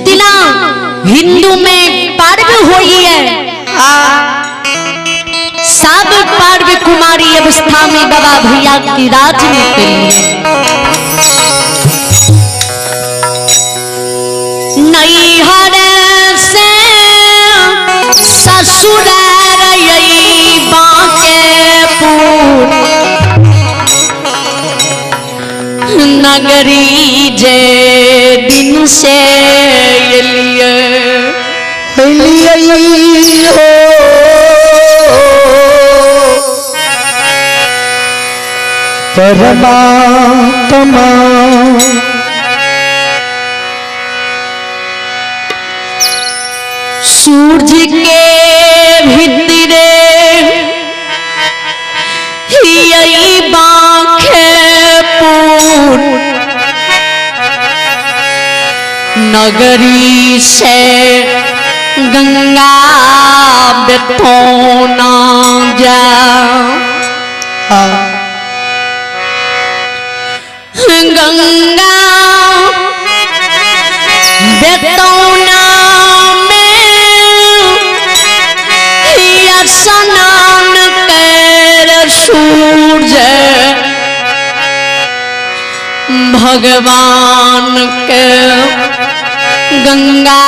जितना हिंदू में पर्व हुई है सब पर्व कुमारी अवस्था में बाबा भैया की राज में करिए। नैहर से ससुरार बांकेपुर नगरी जे दिन से एलिए हो परमात्मा सूरज के भीतरे यही बांकेपुर नगरी से गंगा बेतौना जा गंगा बेतौना में स्नान कर सूरज भगवान के गंगा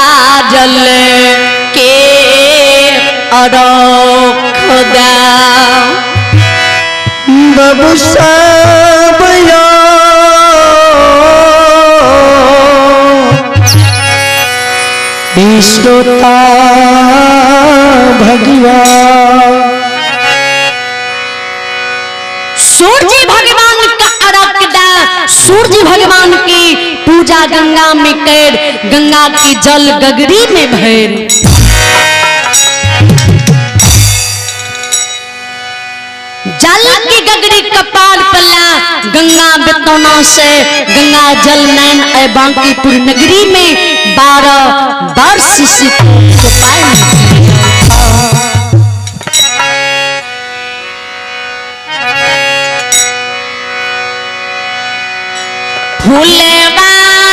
जल के अरख दा। बबू सब श्रोता भगवा सूर्य भगवान का अर्घ दा, सूर्य भगवान की पूजा गंगा में कर, गंगा की जल गगरी में भर। जल की गगरी कपाल पला गंगा बेतौना से गंगा जल नैन ए बांकीपुर नगरी में 12 वर्ष से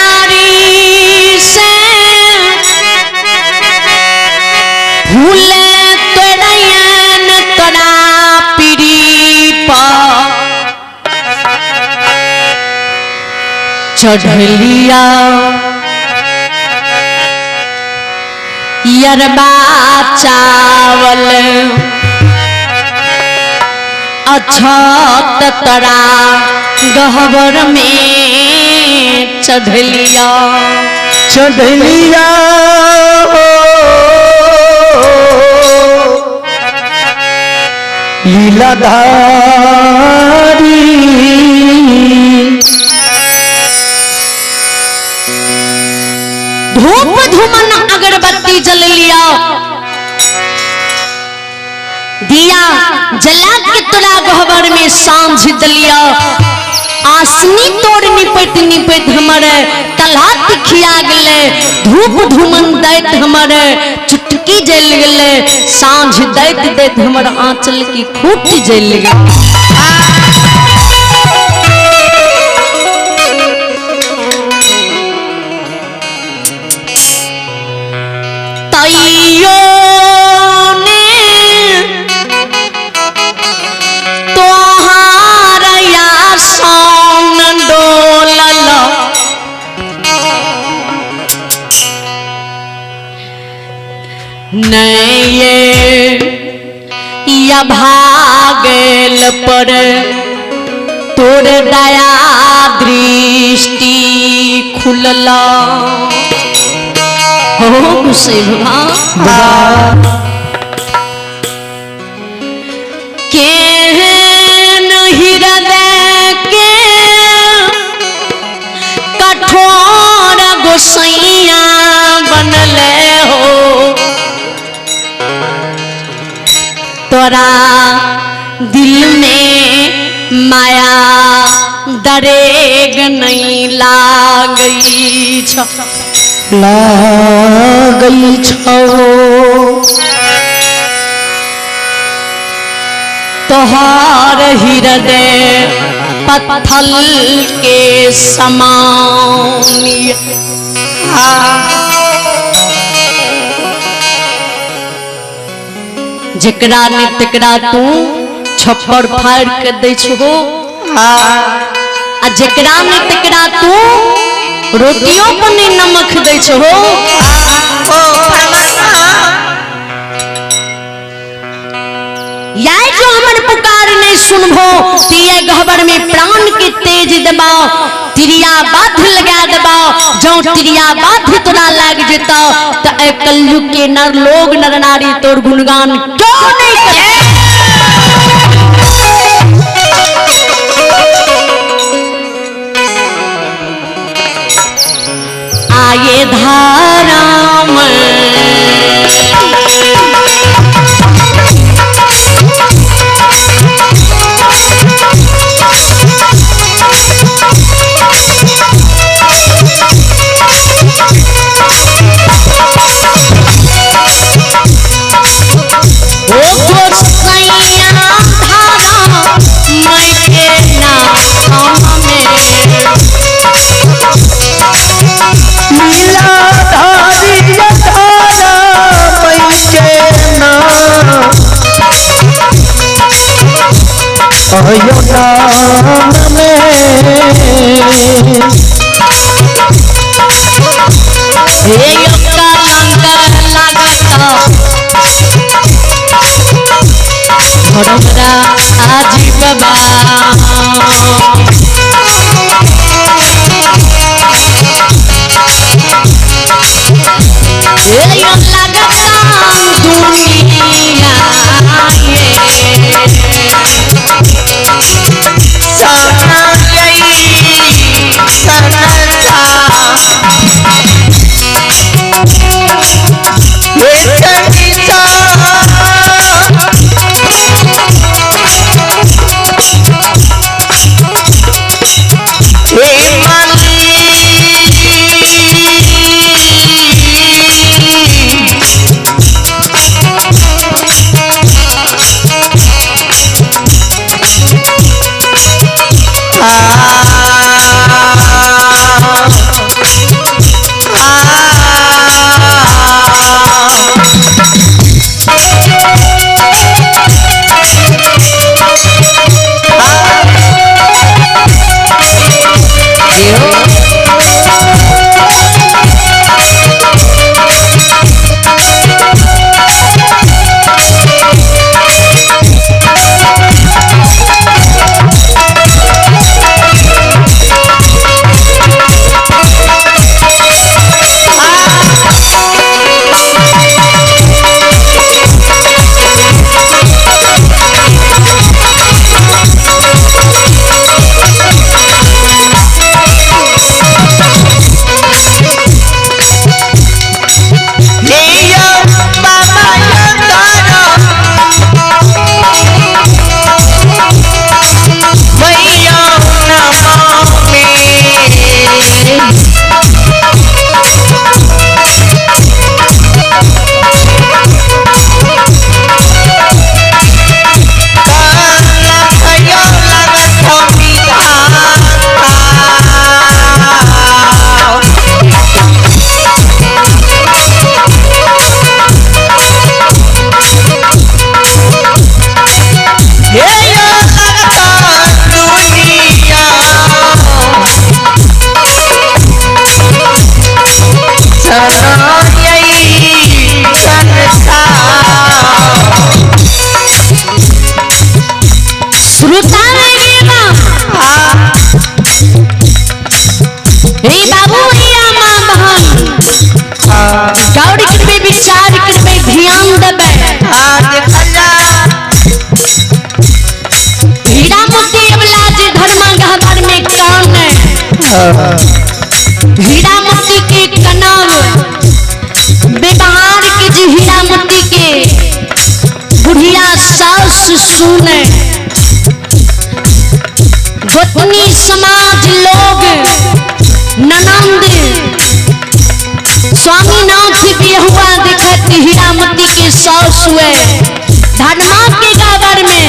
फुलवारी से फूल तोड़यन तोरा पीरी पर चढ़लिया यरबा चावल अछत तोरा गहबर में चढ़लिया चढ़लिया लीलाधारी धूप धूमन अगरबत्ती जल लिया, दिया जला के तोरा गहबर में सांझ दलिया, आसनी तोड़ निपट निपट हमर तला खिया गेले, धूप धूमन दैत हमर चुटकी जल गेले, सांझ दैत दैत हमर आंचल की खूट जल गेले। तैयो ने तोहार आसन डोलल नहीं या भागल पर तोर दया दृष्टि खुलला। हो गुस्से भगवान केहन हृदय के कठोर गोसैया बनले हो, तोरा दिल में माया दरेग नहीं लागई छ लागई छो तोहार हृदय पत्थल के समान। जेकरा ने तेकरा तू छप्पर फाड़ के दै छहो, आ जेकरा ने तेकरा तू रोटियों पर नहीं नमक दै छहो। या जो हमर पुकार नहीं सुनबो तिया गहबर में प्राण के तेज दबाओ, तिरिया बाध लगा दबाओ। जो तिरिया बाध तोरा लाग जेतो त ए कलयुग के नर लोग नर नारी तोर गुणगान क्यों नहीं करे। आये धाराम ओ गोसैया धारा मैं के नाम में लीला धारी धारा मई के नाम अयो नाम में हे कलंक लागत हमरा आजीव बा। हे लागत दुनिया श्रोता रे बा हे बाबू भैया माँ बहन गौर करबे विचार करबे ध्यान देबे। हीरा मोती अबला जे धर्म गहबर में कान हीरा मोती के कनाव व्यवहार के जे हीरा मोती के बुढ़िया सास सुने गोतनी समाज लोग ननंद स्वामीनाथ बिहुआ देखत हीरामती के सास हुए धनमा के गावर में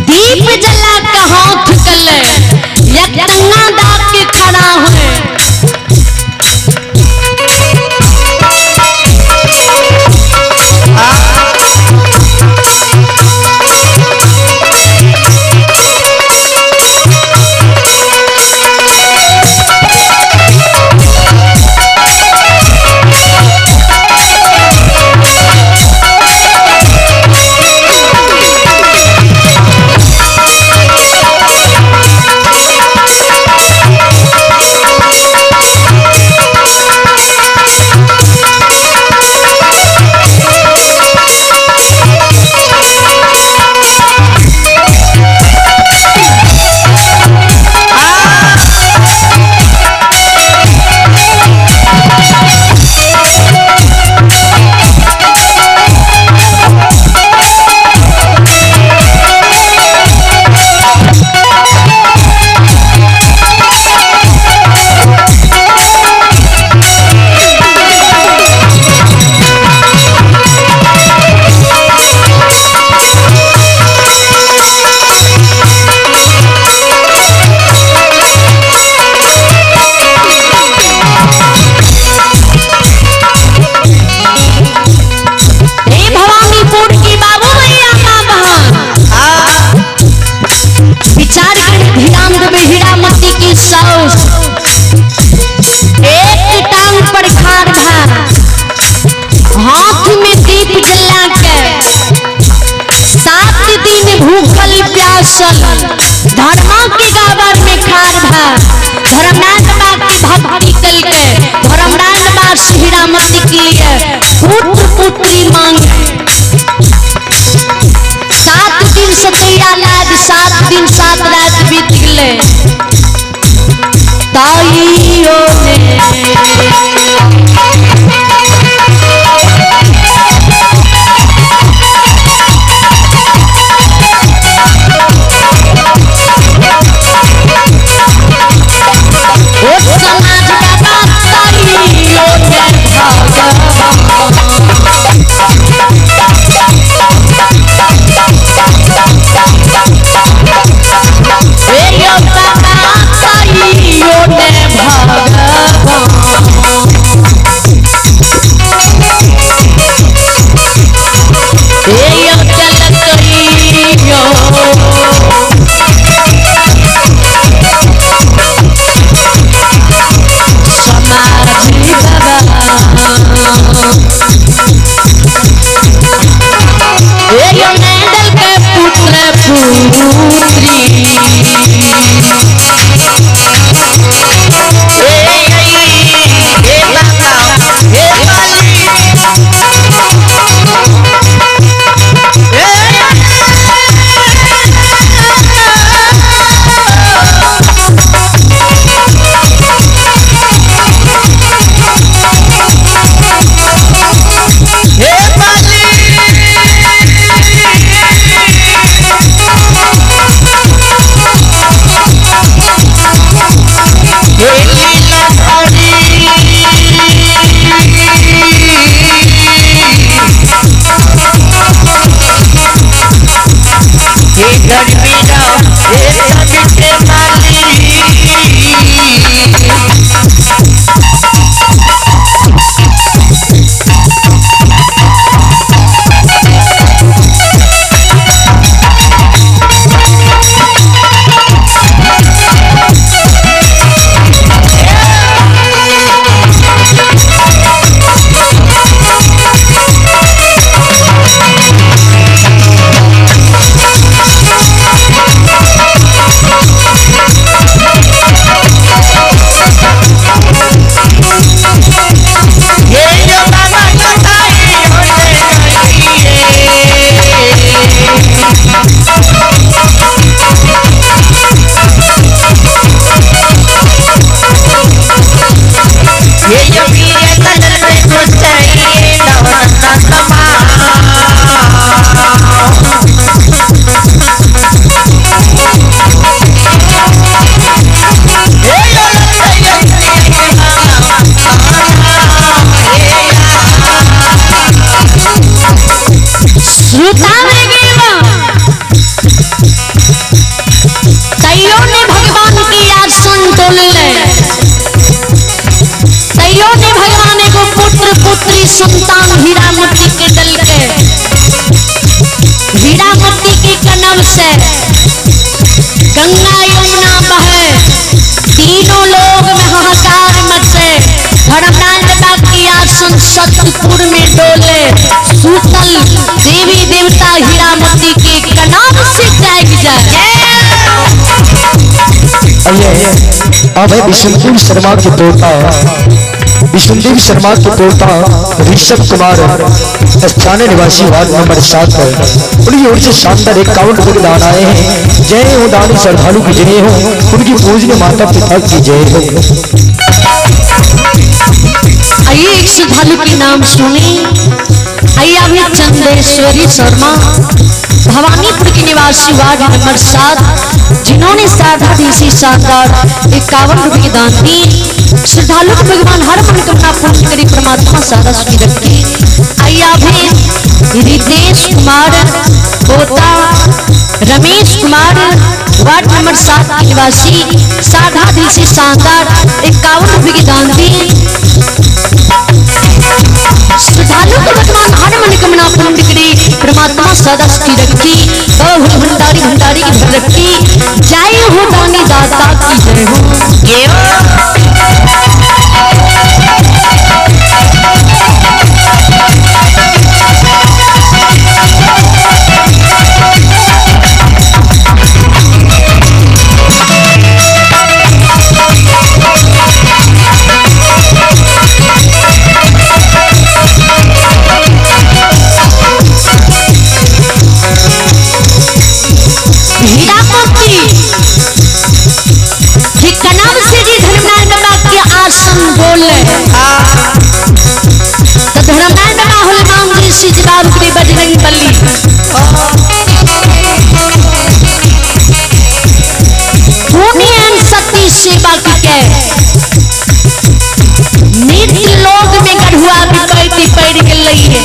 दीप जला के हाथ कले यकटंगा दाग के खड़ा हुए। पुत्री संतान हीरामती के दल के हीरामती की कनव से गंगा यमुना बहे, तीनों लोग में हाहाकार मचे। धर्मनारायण बाबा की आसन सतपुर में डोले, सूतल देवी देवता हीरामती के कनाव से जाग जाए। आइए अब है विष्णुदेव शर्मा के पोता, विष्णुदेव शर्मा के पोता ऋषभ कुमार, स्थानीय निवासी वार्ड नंबर 7 है। उनकी ओर से शानदार 51 रुपए के दान आए हैं। जय हो दानी श्रद्धालु की जय हो, उनकी पूजनीय माता पिता की जय हो। आइए एक श्रद्धालु के नाम सुने। आइए अभी चंदेश्वरी शर्मा, भवानीपुर के निवासी वार्ड नंबर 7, जिन्होंने साधा देसी शानदार 51 रुपए के दान दिए। श्रद्धालु को भगवान हर मनोकामना पूर्ण करे, परमात्मा सारा सुखी रखे। आइए अभी रितेश कुमार पोता रमेश कुमार, वार्ड नंबर 7 के निवासी, साधा देसी शानदार 51 रुपए के दान दिए। श्रद्धालु को भगवान हर मनोकामना पूर्ण करे, परमात्मा सदा सुखी रखी, बहु भंडारी भंडारी की भर रखी। जय हो दानी दाता की जय हो। हीरामती कि कनाव से जी धर्मनारायण बाबा के आसन बोले, तो धर्मनारायण बाबा हनुमान जी से जवाब के बजरंग बली। पुण्य सती सेवा के मृत लोग में गढ़ुआ विपैती पड़ गई है।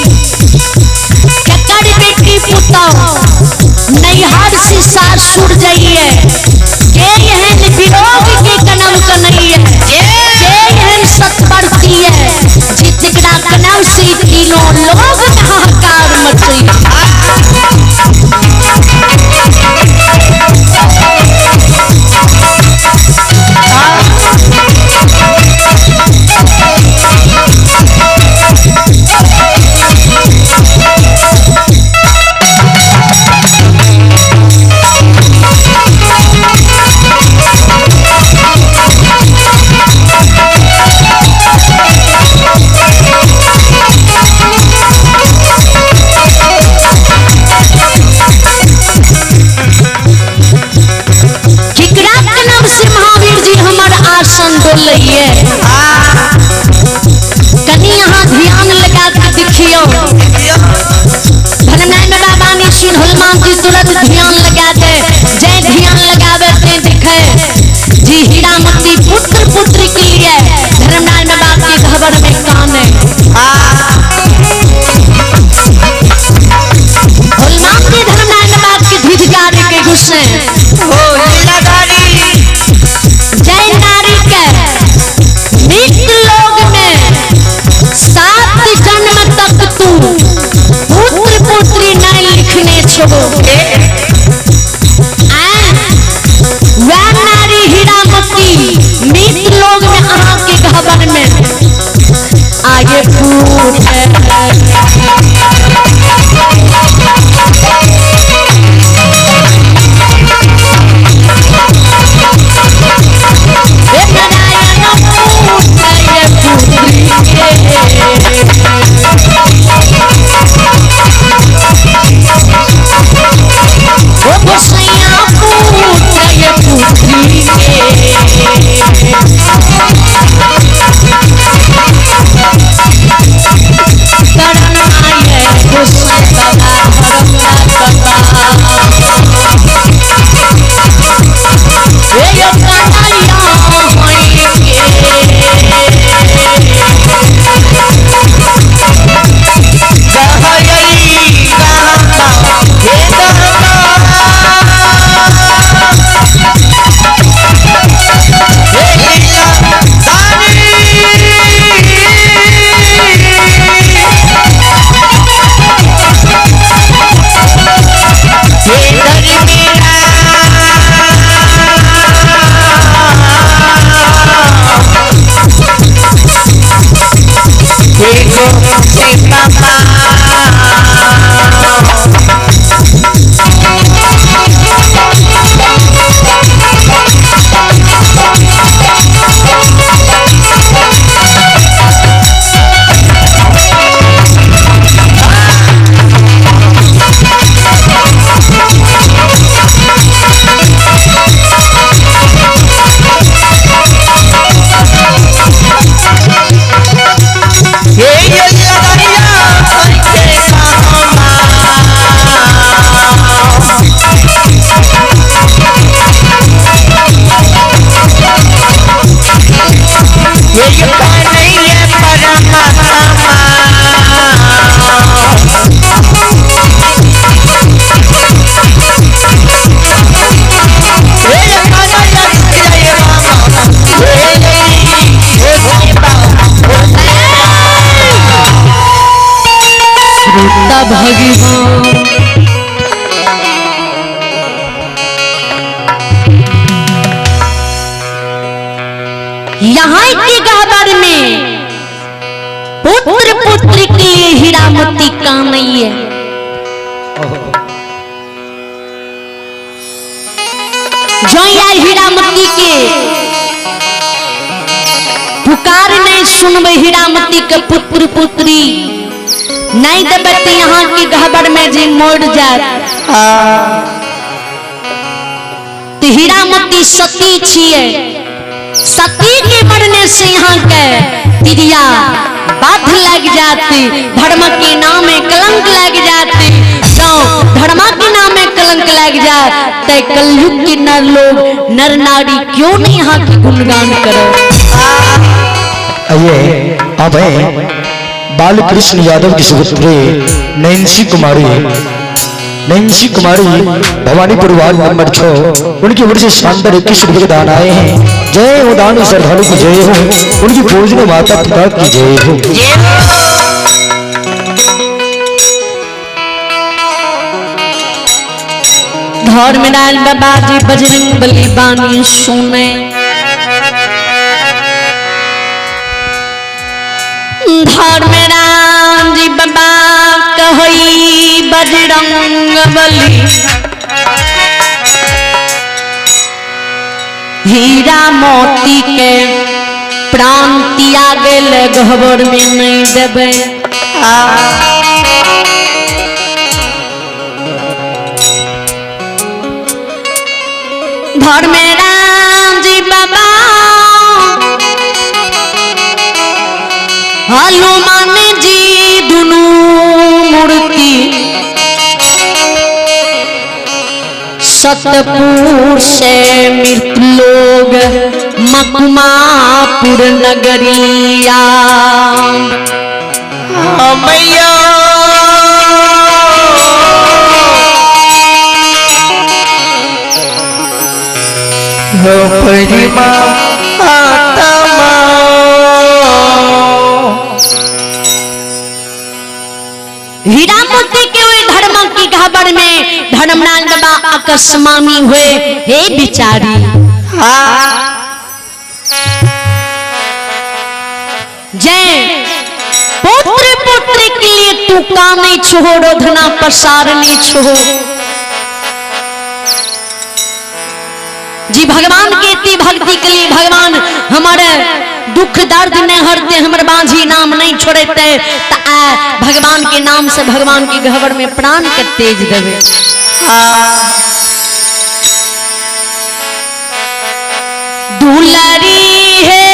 ककर बेटी पुतौ नैहर से सासुर जाइए, के एहन विरोग के कनव कनैये, के एहन सतपरती है जितकरा कनव से तीनों लोग में हाहाकार मचे। केकरा कनव से महावीर जी हमर आसन डोलैये, कनी यहाँ ध्यान लगा के देखियो। धर्मनारायण बाबा बानी सुन हनुमान जी तुरंत ध्यान लगा दे, जय ध्यान लगावे ते दिखे जी हीरामती पुत्र पुत्री के लिए धर्मनारायण बाबा के घबर में काने। हनुमान जी धर्मनारायण बाबा के धिधगारे के गुस्से जय नारी के मृत लोग में 7 जन्म तक तू पुत्र पुत्री नहीं लिखने छो। वह नारी हीरामती मृत लोग में श्रोता भगवान यहाँ के गहबर में पुत्र पुत्री के लिए हीरामती काम नहीं है। जो या हीरामती के पुकार नहीं सुनबे, हीरामती के पुत्र पुत्री नहीं देबे तो यहाँ के गहबर में जी मोड़ जात। तो हीरामती सती छिए, सती के मरने से यहाँ के तिरिया बाध लग जाती, धर्म के नाम में कलंक लग जाती। तो धर्म के नाम में कलंक लग जाए तो कलयुग के नर लोग नर नारी क्यों नहीं यहाँ की गुणगान करो। आइए अब है बालकृष्ण यादव की सुपुत्री नैन्सी कुमारी, नैन्सी कुमारी भवानीपुर वार्ड नंबर 6, उनकी ओर से शानदार 21 रुपये के दान आए हैं। जय हो दान श्रद्धालु की जय हो, उनकी पूजन माता पिता की जय हो। धर्मनारायण बाबा जी बजरंग बली बानी सुने, धर्मराम जी बाबा कहई बजरंग बली, हीरा मोती के प्राण त्यागल गहबर में नहीं देबे। धर्मराम जी बाबा हनुमान जी दुनू मूर्ति सतपुर से मृत लोग मकमापुर नगरिया। मैया हो परिमा आत्मा हीरामती के हुए धर्म की खबर में धर्मनारायण बाबा अकस्मानी हुए। हे बिचारी, जय पुत्र पुत्री के लिए तू काने छो, रोधना पसारने छो। जी भगवान के इतनी भक्ति के लिए भगवान हमारे दुख दर्द नहीं हरते, हमर बांझी नाम नहीं छोड़ते, त आ भगवान के नाम से भगवान के गहबर में प्राण के तेज देवे। दुलारी है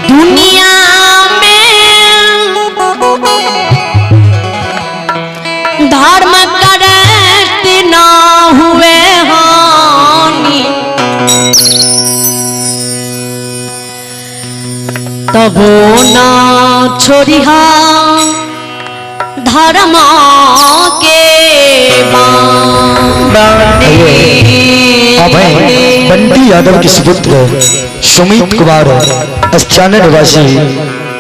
दुनिया में धर्म करत ना हुए हानि, तबो ना छोड़िहा धर्म के बानी। अब है बंटी यादव के सुपुत्र सुमित कुमार, स्थानीय निवासी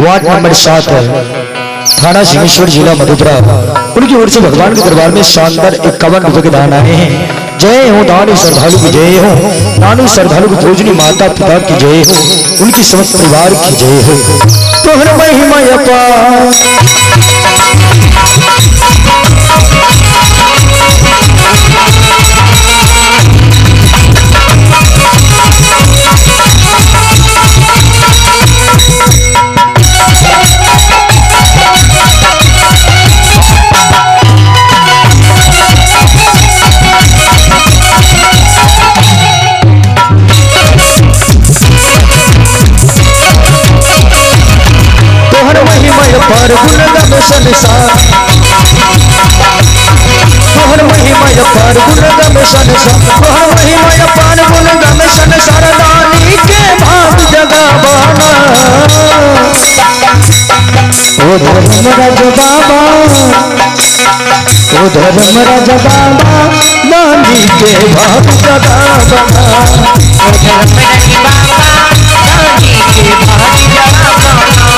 वार्ड नंबर 7 है। थाना सिंहेश्वर, जिला मधेपुरा, उनकी ओर से भगवान के दरबार में शानदार 51 रुपए के दान आए हैं। जय हो दानी श्रद्धालु की जय हो, दानी श्रद्धालु की पूजनी माता पिता की जय हो, उनकी समस्त परिवार की जय हो। तोहर महिमा अपार। तोहर महिमा अपार गुण गावे संसार, तोहर महिमा अपार गुण गावे संसार, तोहर महिमा अपार गुण गावे संसार, दानी के भाग जगावाना। ओ धर्मराज बाबा, ओ धर्मराज बाबा, दानी के भाग जगावाना। ओ धर्मराज बाबा, दानी के भाग जगावाना।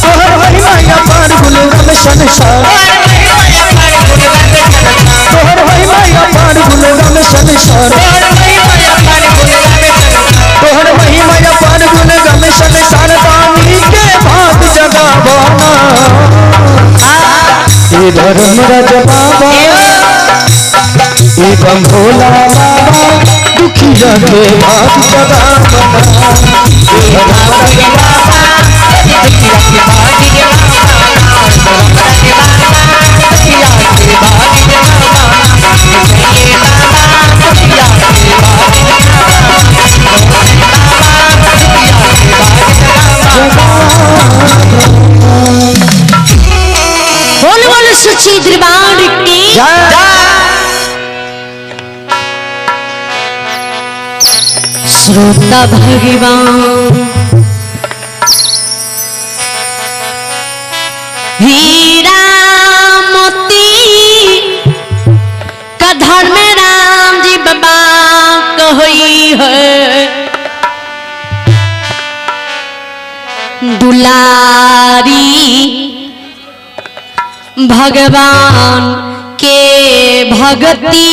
तोहर महिमा अपार गुण गावे संसार, तोहर महिमा अपार गुण गावे संसार, तोहर महिमा अपार गुण गावे संसार, दानी के भाग जगावाना। ए धर्मराज बाबा, ए बम भोला बाबा, दुखिया के भाग जगावाना। ए धर्मराज बाबा, दुखिया के भाग जगावाना। धर्मराज बाबा, दुखिया के भाग जगावाना। ये बाबा, दुखिया के भाग जगावाना। बाबा, दुखिया के भाग जगावाना। बोल बोल सुची दरबार की जय। श्रोता भगवान हीरा मोती का धर्म राम जी बाबा कहई है, दुलारी भगवान के भक्ति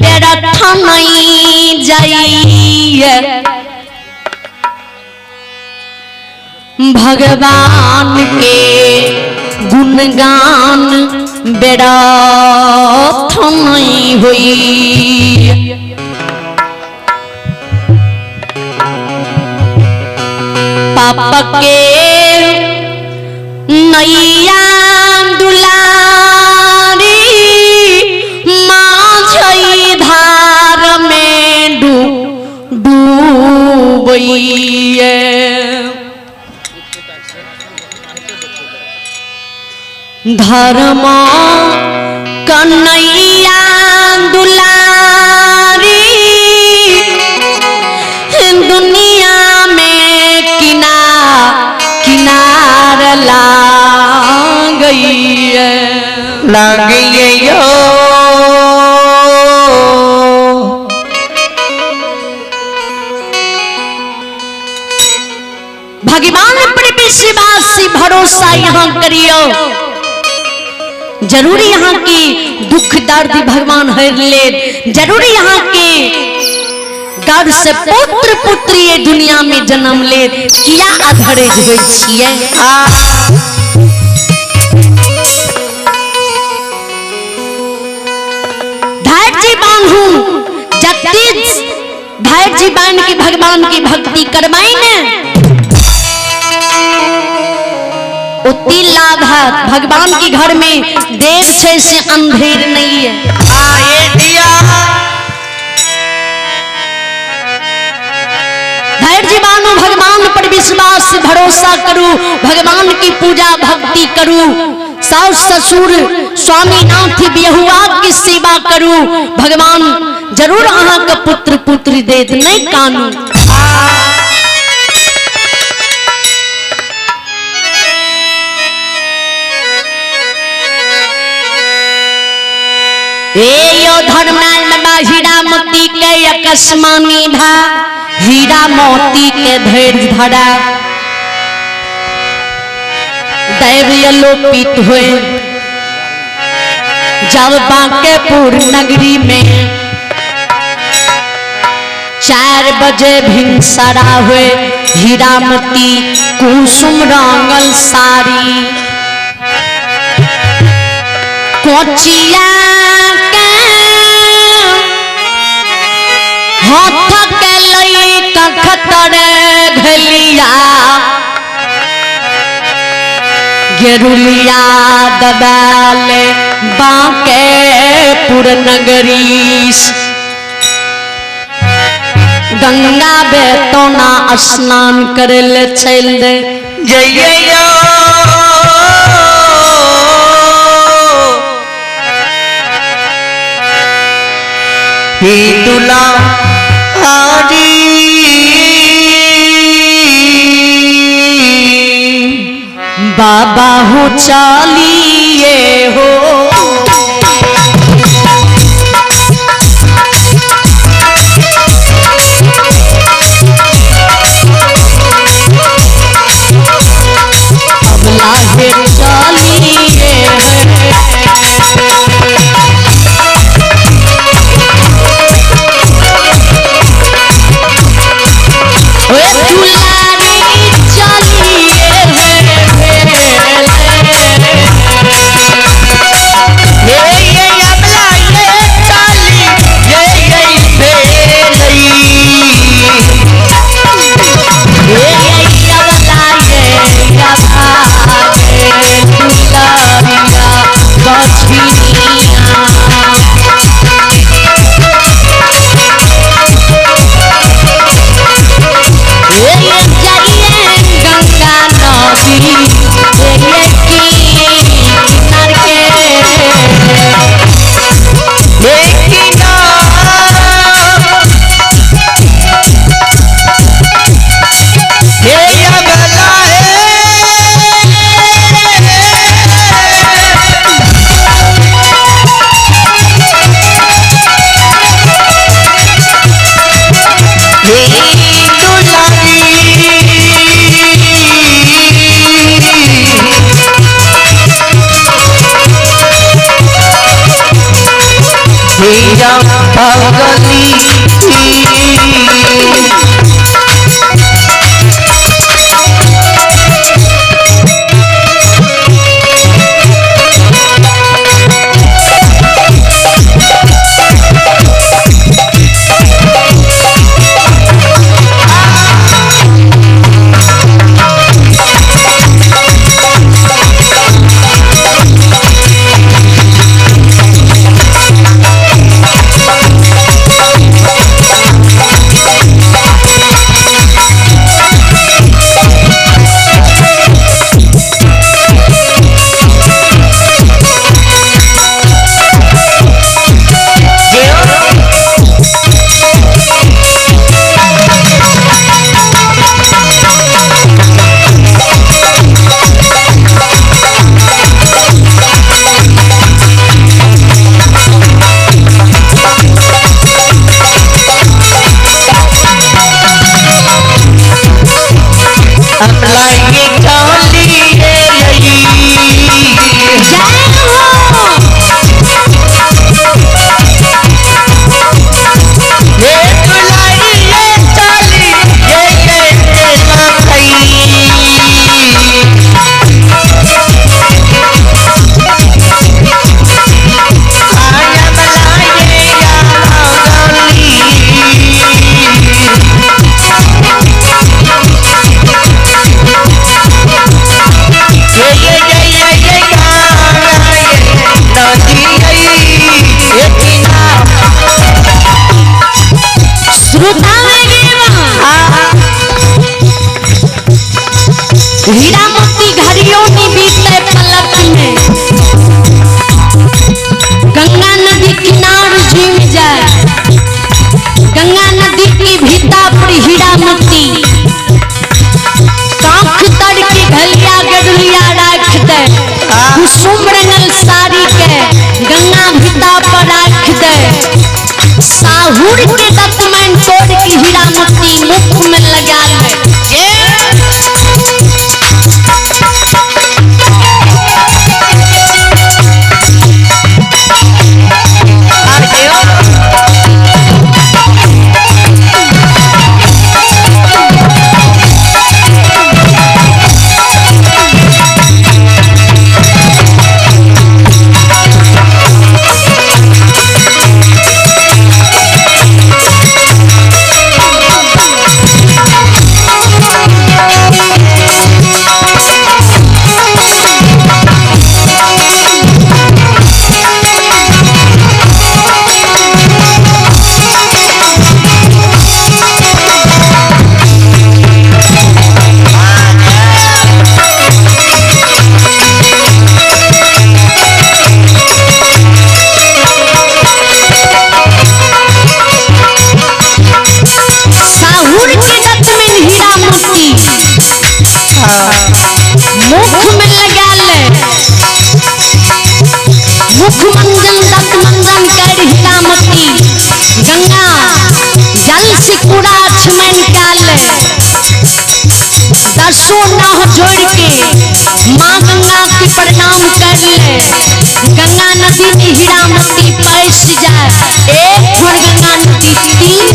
व्यर्थ नहीं जाइए। भगवान के गुणगान व्यर्थ नहीं हुई। पाप के नैया दुलारी माझई धार में डूबइए। धर्म कन्हैया दुलारी दुनिया में किनार लाग गई है। लागिए यो भगवान पर विश्वास भरोसा यहाँ करियो, जरूर यहाँ की दुख दर्द भगवान हर ले, जरूर यहाँ के गर्भ से पुत्र पुत्री ये दुनिया में जन्म ले। किया अधरेज होइ छियै? धैर्य बांधू, जत्ती धैर्य बांध के भगवान की भक्ति करवाई ने उतनी लाभ है। भगवान के घर में देर से से अंधेर नहीं है। आए दिया धैर्य बानो, भगवान पर विश्वास भरोसा करू, भगवान की पूजा भक्ति करू, सास ससुर स्वामीनाथ बिहुआ के सेवा करू, भगवान जरूर अहाँ के पुत्र पुत्री देत। नहीं कानू। ए यो धर्मनारायण बाबा हीरामती के अकस्मानी भा हीरा मोती के धैर्य धरा दैव अलोपित हुए जब बांकेपुर नगरी में 4 बजे भिनसरा हुए हीरामती कुसुम रंगल साड़ी कोचिया के हाथ के लई कखतर घलिया गेरुलिया दबाल बांकेपुर नगरी गंगा बेतौना स्नान करे ले चल दे। जइयो हे दुला हारी बाबा हो चालिए हो अब लाहे चालिए ओए दुलारी चलिए हे ये अबला ये चाली ये ये बेलई हे अबला ये अभागे दुलारिया बछिया। ये जाइए गंगा नदी ये किनार के हे किनार हे अबला हे हे दुलारी हीरा पगली। मुख में लगा ले। मुख मंजन दंत मंजन कर हीरामती गंगा जल से कूड़ा छमन निकाल। दसों नाह जोड़ के माँ गंगा के प्रणाम कर ले। गंगा नदी में हीरामती पैस जाए, एक ठोर गंगा नदी 3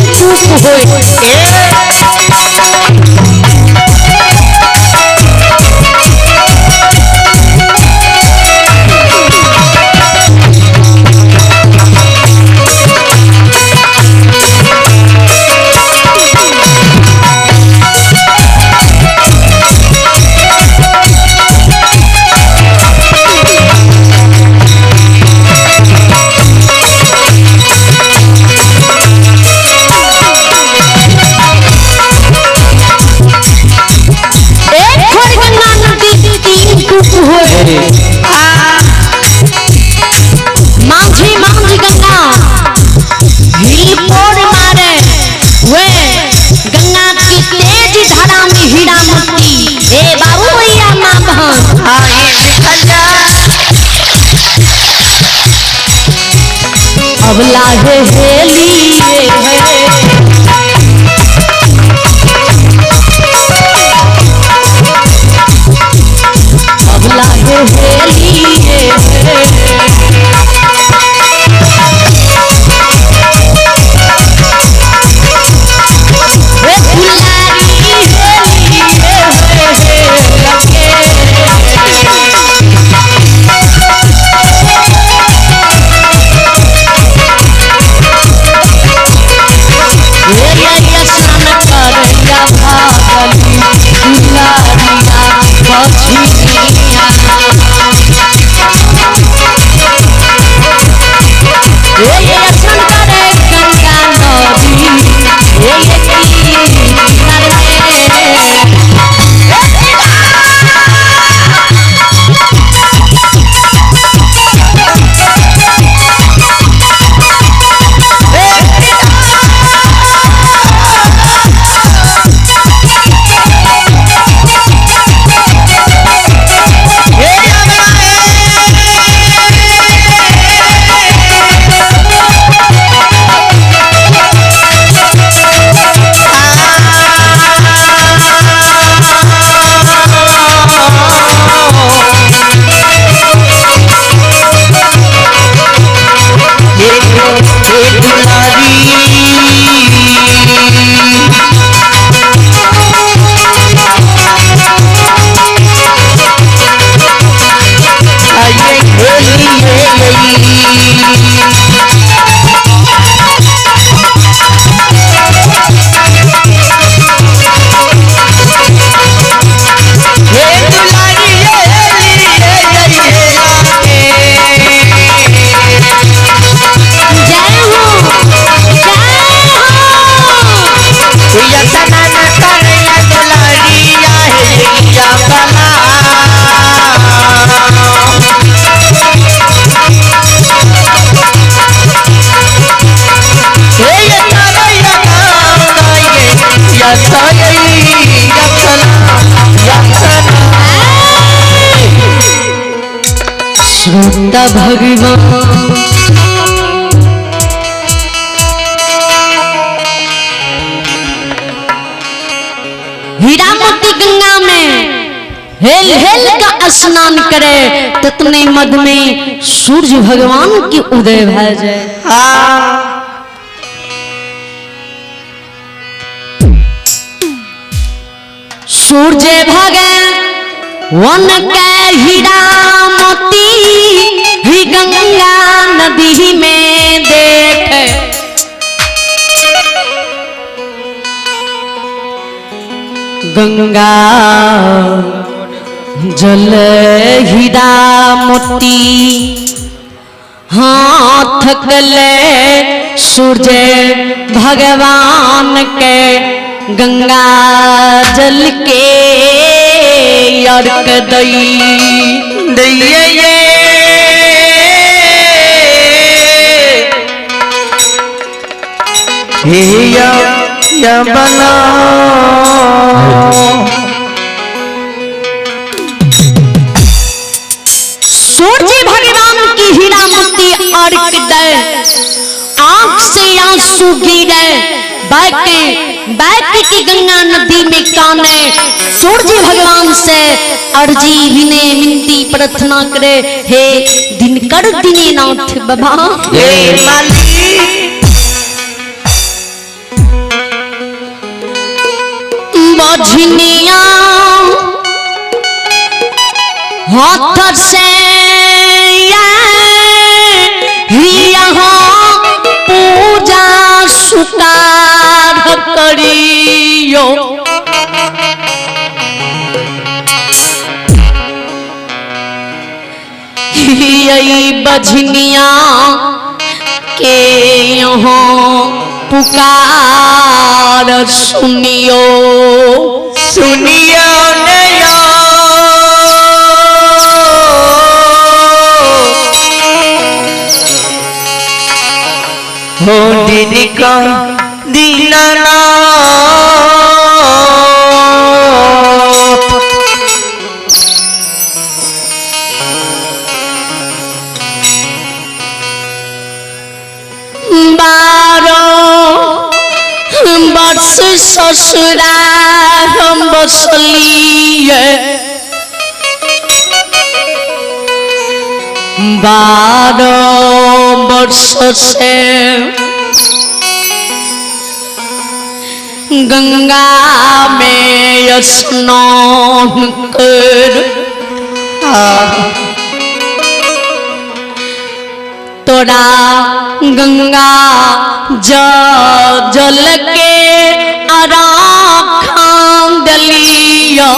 टूक होए। मांझी मांझी गंगा हिलकोर मारे, वे गंगा की तेज धारा में हीरामती। ए बाबू भैया माँ बहन अब लाहे हेलिए है। अब लाहे हेलिए है। वे दुलारी हेलिए श्रोता भगवान हीरामती गंगा में हेल हेल का स्नान करे, ततने मद में सूर्य भगवान की उदय भय जाए। सूर्य भगवान के हीरामती ही गंगा नदी में देख, गंगा जल हीरामती हाथ कले सूर्य भगवान के गंगा जल के अर्घ दई दैये हे या बना सूर्य भगवान की हीरामती अर्क दे, आंख से आंसू गिरे, बैक बैक की गंगा नदी में काने, सूर्य भगवान से अर्जी विनय मिनती प्रार्थना करे, हे दिनकर दीननाथ बाबा। हे मालिक। बझनिया हाथ से यहाँ पूजा सुकार करियो, बझनिया के यहाँ पुकार सुनियो। सुनियो नया हो दिन का दीनानाथ। 12 वर्ष ससुरा हम बसलिए, 12 वर्ष से गंगा में स्नान कर तोरा गंगा जल के अराखान दलिया,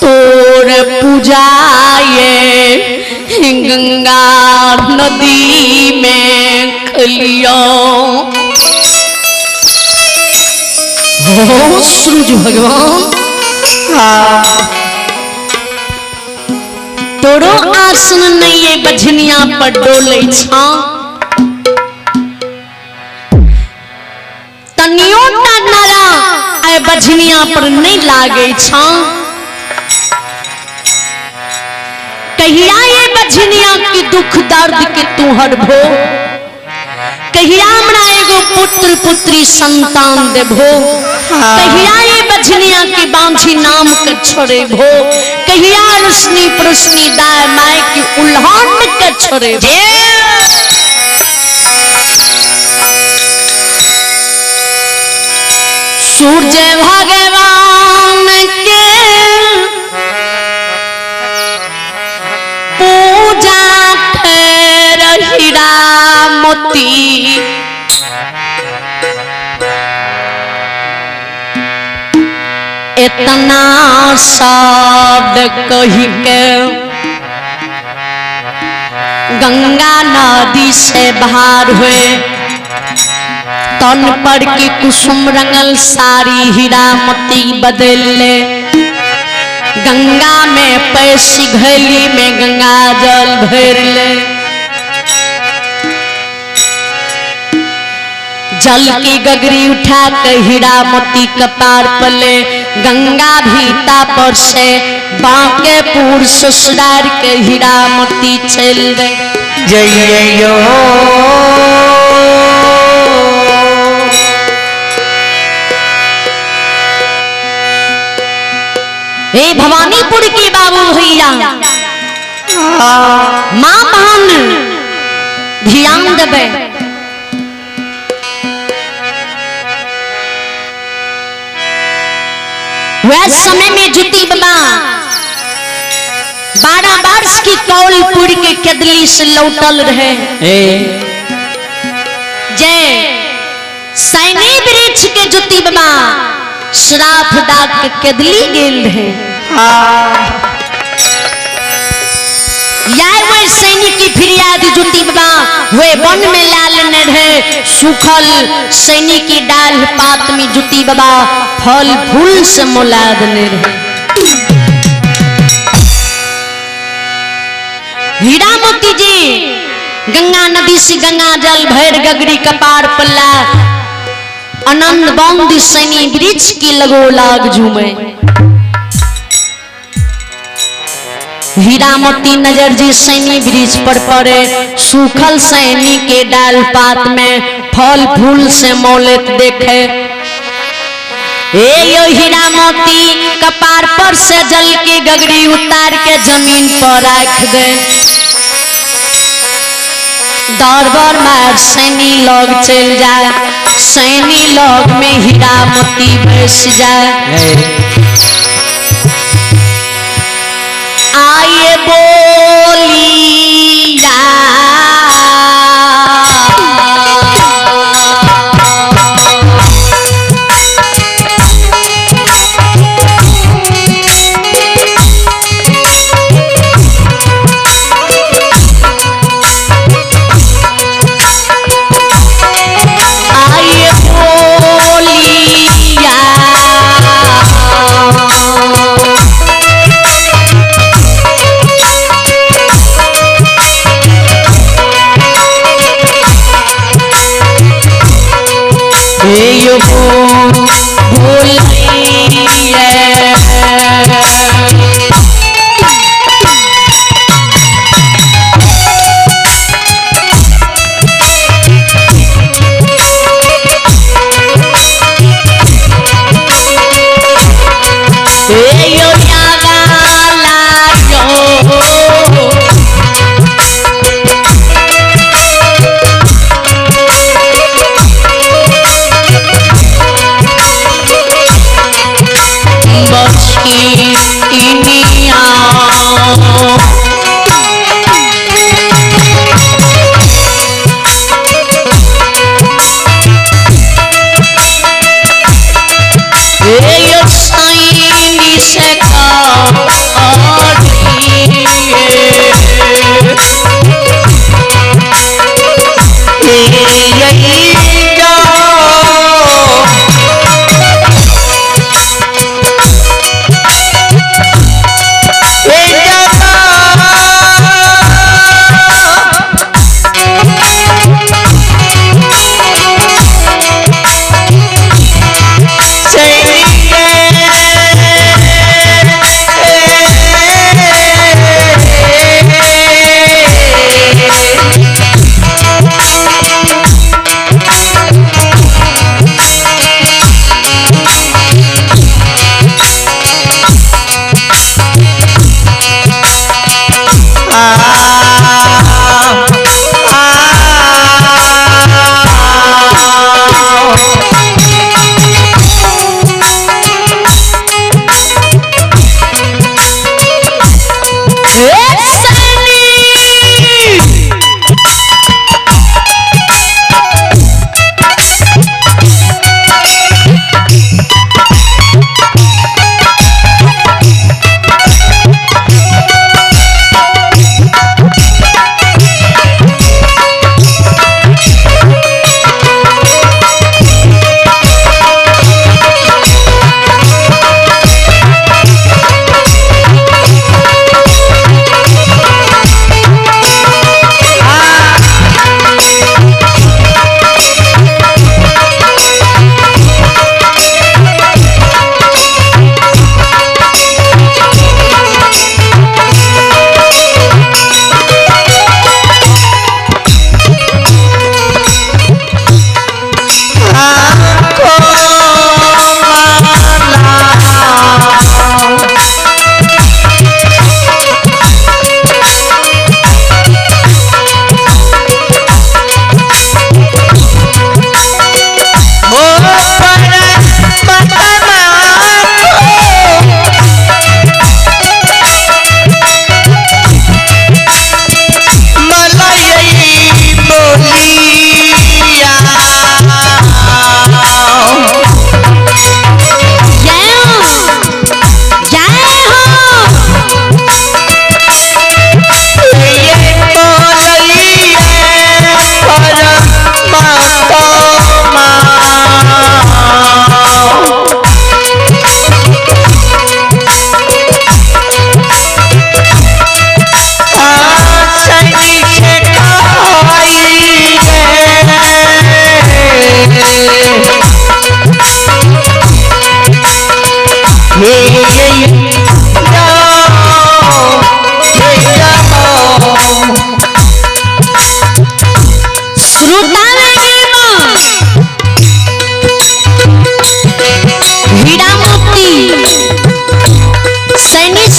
तोर पूजाए गंगा नदी में खलियो। हो सूरज भगवान, तोरो आसन नहीं है बझनिया पर डोले छा, तनियो टा नारा आय बझनिया पर नहीं लागे छा। कहिया ये बझनिया की दुख दर्द के तू हरभो, कहिया हमरा एगो पुत्र पुत्री संतान देभो, कहिया ये बझनिया के बांझी नाम के छोड़ेभो, कहिया रोशनी परोशनी दाय my की उल्हान के छोड़ेभो। सूर्य भगवान के पूजा कर हीरामती, इतना शब्द कही के गंगा नदी से बाहर हुए, तन पर की कुसुम रंगल साड़ी हीरामती बदल ले, गंगा में पैसी घैली में गंगा जल भर ले, जल की गगरी उठा के हीरामती कपार पले, गंगा भीता पर से बांकेपुर ससुराल के हीरामती चल दे। जय यो हे भवानीपुर के बाबू भैया, माँ बहन ध्यान देवे। वह समय में जुती बाबा 12 वर्ष की कौलपुर के केदली से लौटल रहे, जय सैनी वृक्ष के जुती बाबा श्राप डाक के केदली गेल रहे। यार वह सैनिक की फिरियाद जुती बाबा वे वन में ला लेने रहे, सूखल सैनिक की डाल पात में जुती बाबा फल फूल से मोला देने रहे। हीरामती जी गंगा नदी से गंगा जल भर गगरी कपार पल्ला, आनंद बंद सैनी वृक्ष की लगो लाग झूमे। हीरामती नजर जी सैनी ब्रिज पर पड़े, सूखल सैनी के डाल पात में फल फूल से मौलत देखे। ए यो हीरामती कपार पर से जल के गगरी उतार के जमीन पर रख दे। दरबार मार सैनी लोग चल जाए, सैनी लोग में हीरामती बस जाए। आइए बोलिया आइए बोलिया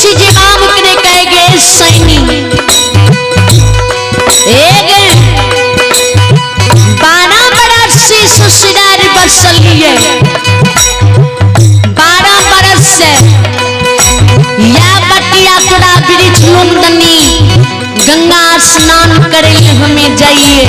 से जवाब करे कह गए सैनी एक 12 बरस से ससुराल बसल है, 12 बरस से या बटिया तोरा वृक्ष लुंदनी गंगा स्नान करे हमें जाइए।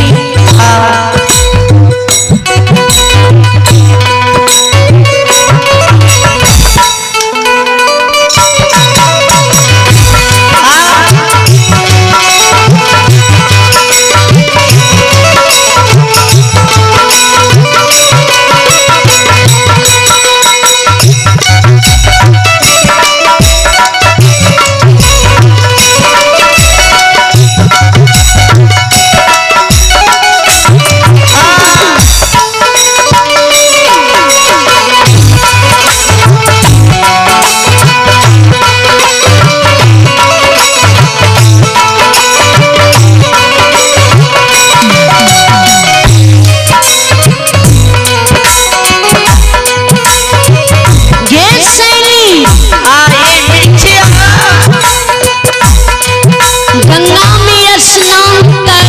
गंगा में स्नान कर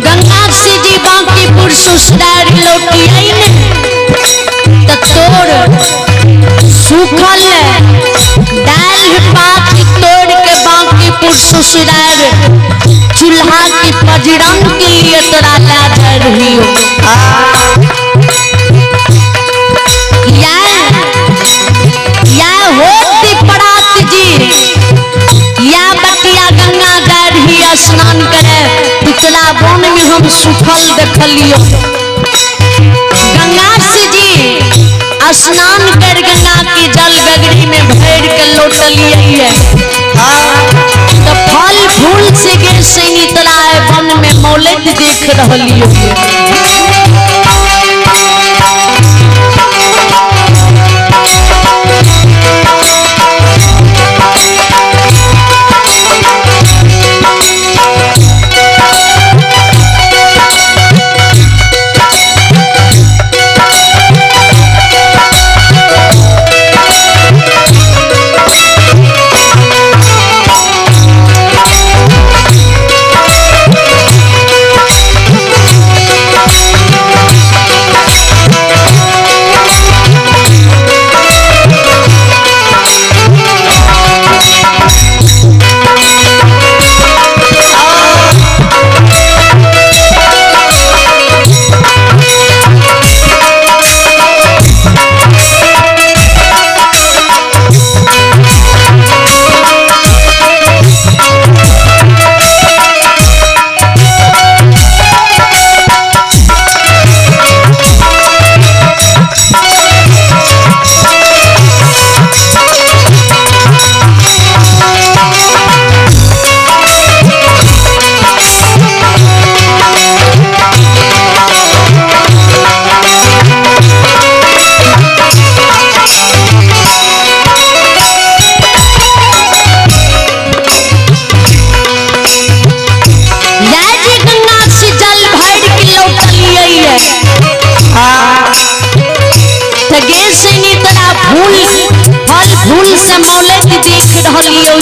गंगा से जी बांकीपुर ससुराल लौटी आई ने तो तोड़ सूखल दाल पात तोड़ के बांकीपुर ससुराल चूल्हा की पजरंग के लिए तोरा ला जा रही हो। या होती परात जी या बटिया गंगा जा रही स्नान करे पिछला वन में हम सुखल देखलियो। गंगा से जी स्नान कर गंगा की जल गगरी में भर के लौटलिए तो फल फूल से गे सैनी तोरा वन में मौलत देख रहलियो। फल फूल से मौलत देख रहलियो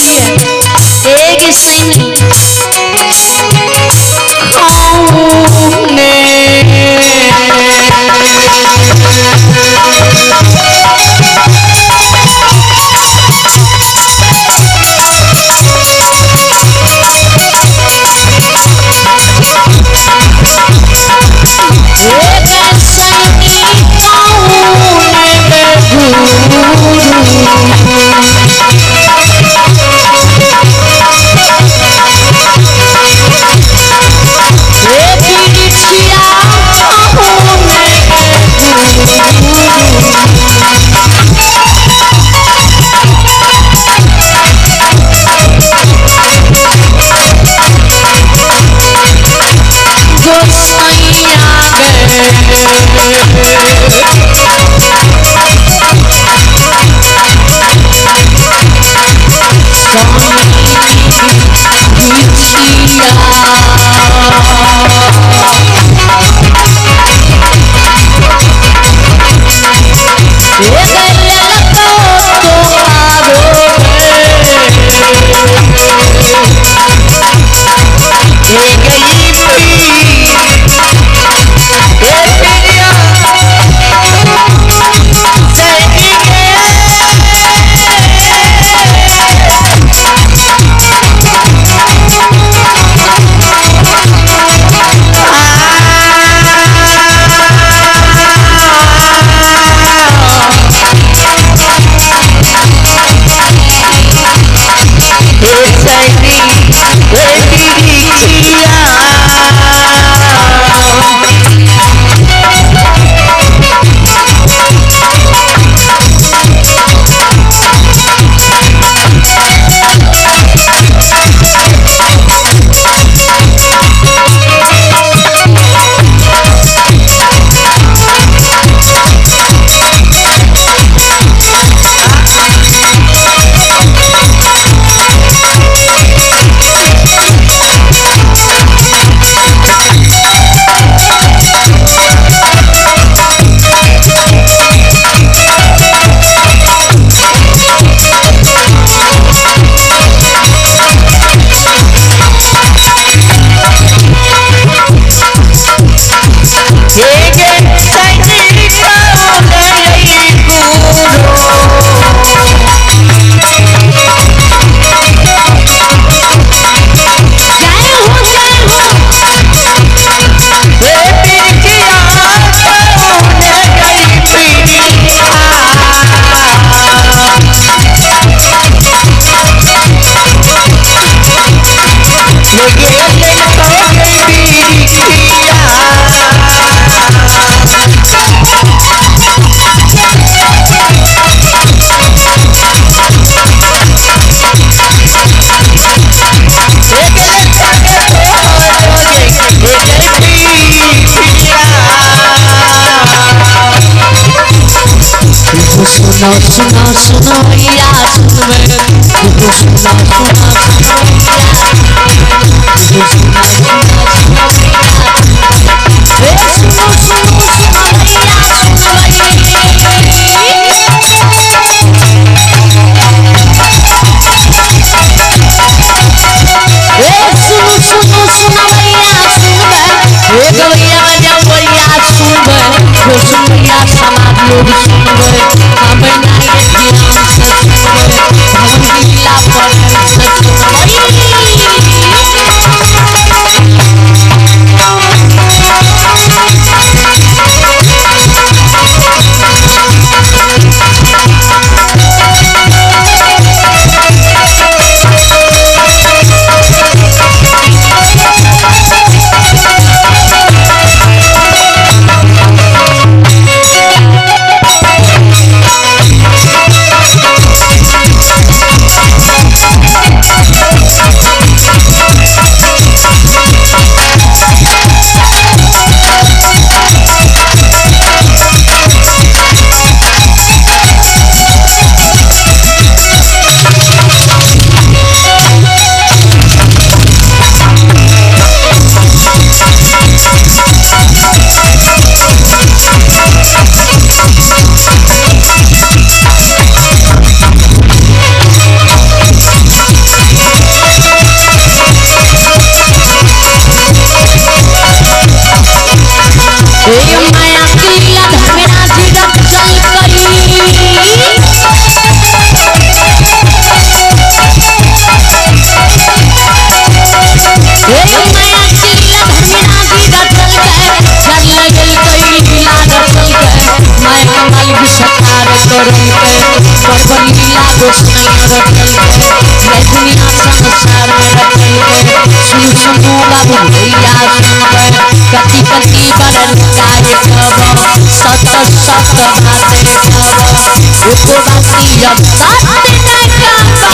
एक सैनी सुनो सुनो सुनो या सुनवे सुनो सुनो सुनो सुनो सुनो सुनो सुनो सुनो सुनो सुनो सुनवैया सुनबै हे गवैया बजवैया सुनबै हो सुनैया समाज लोग सुनबै हम नाय ध्यान से सुनबै भवन लीला पर से सुनबै। माया के लीला धर्मराज रचल करी माया के लीला धर्मराज रचल के चल गेल कई लीला रचल के माया के मालिक सरकार करल के बड़ लीला गोसाई रचल के जय दुनिया संसार में रचल के सुन सुनो बाबू भैया सुनबै कति कति बरन काय कब सत सत बात कब एको बाती अब सत न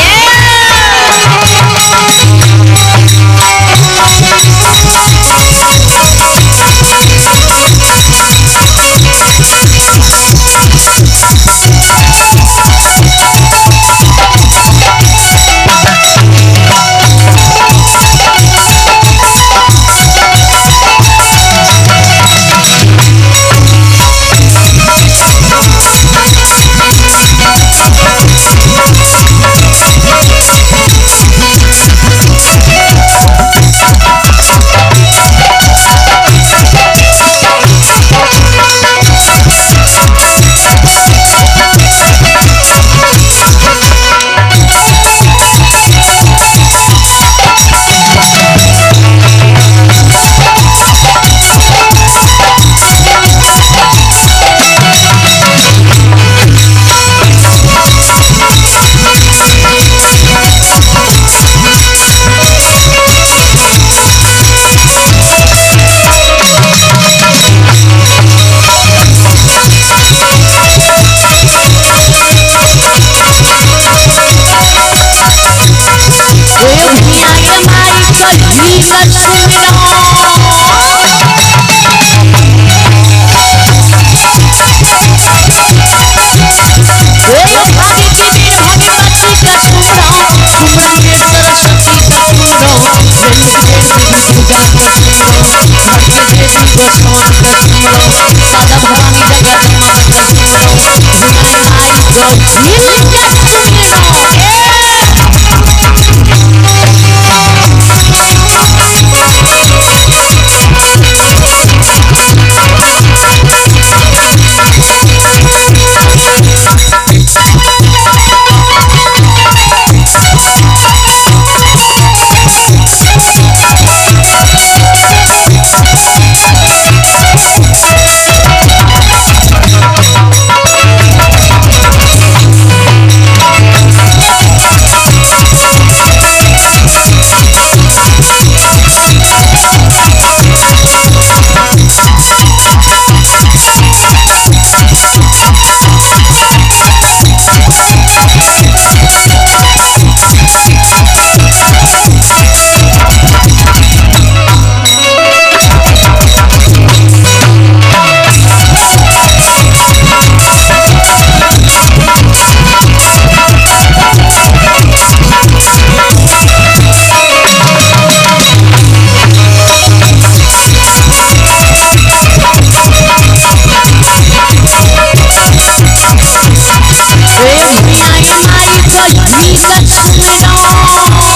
गढ़ी का गुरु बाबा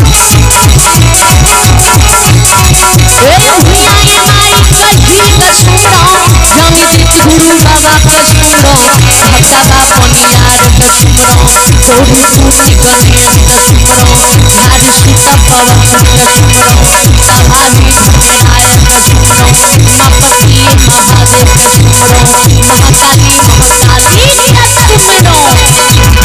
का सुमरो भक्ता पनियार का सुमरो गौरी पूरी गणेश का सुमरो नारी सीता पवन का सुमरो सभावी धर्मराय का सुमरो उमापति महादेव का सुमरो महाकाली महाकाली का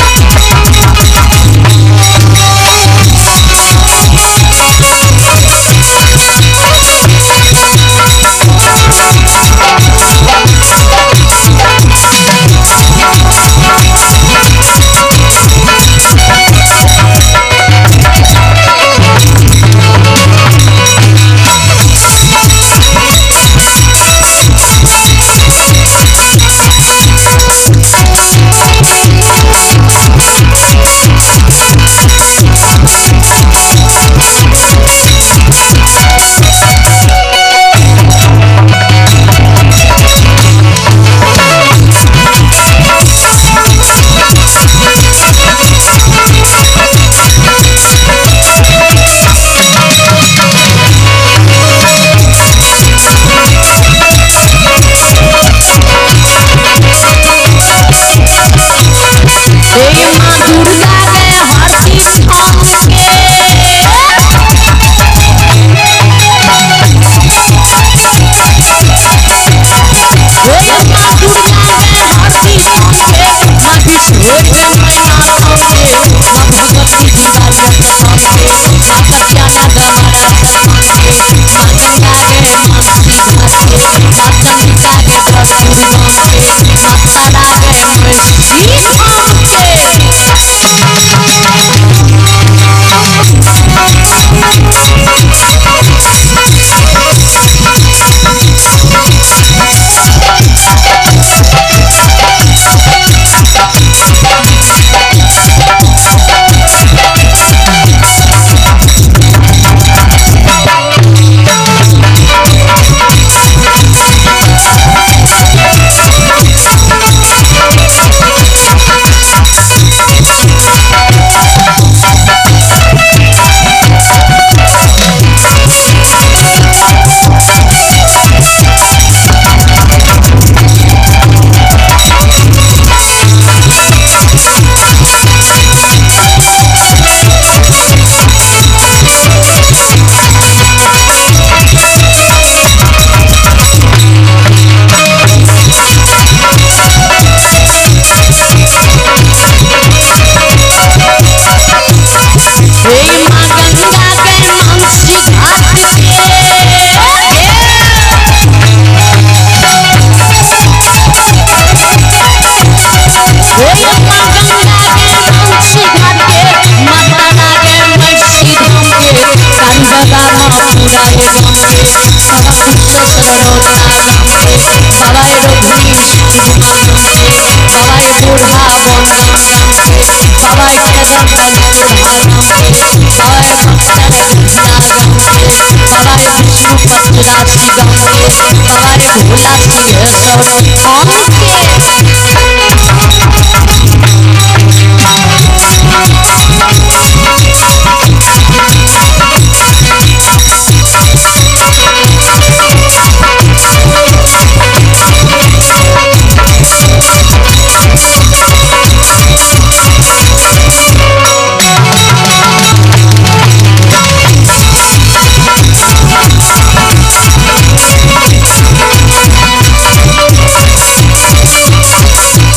सुमरो।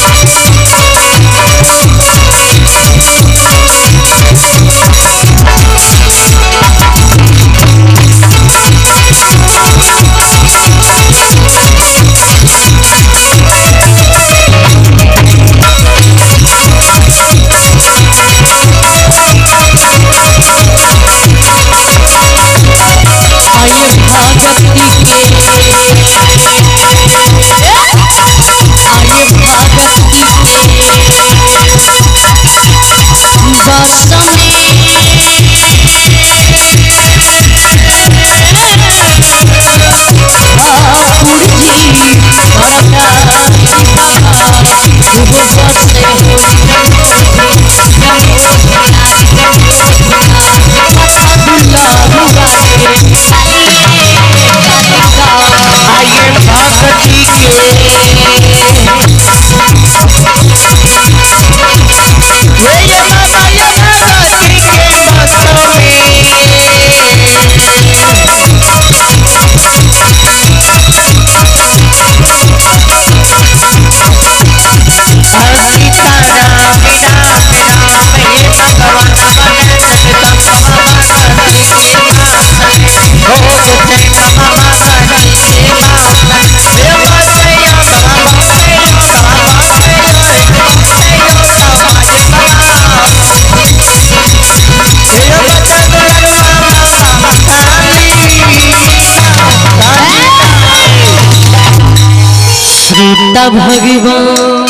श्रोता भगवान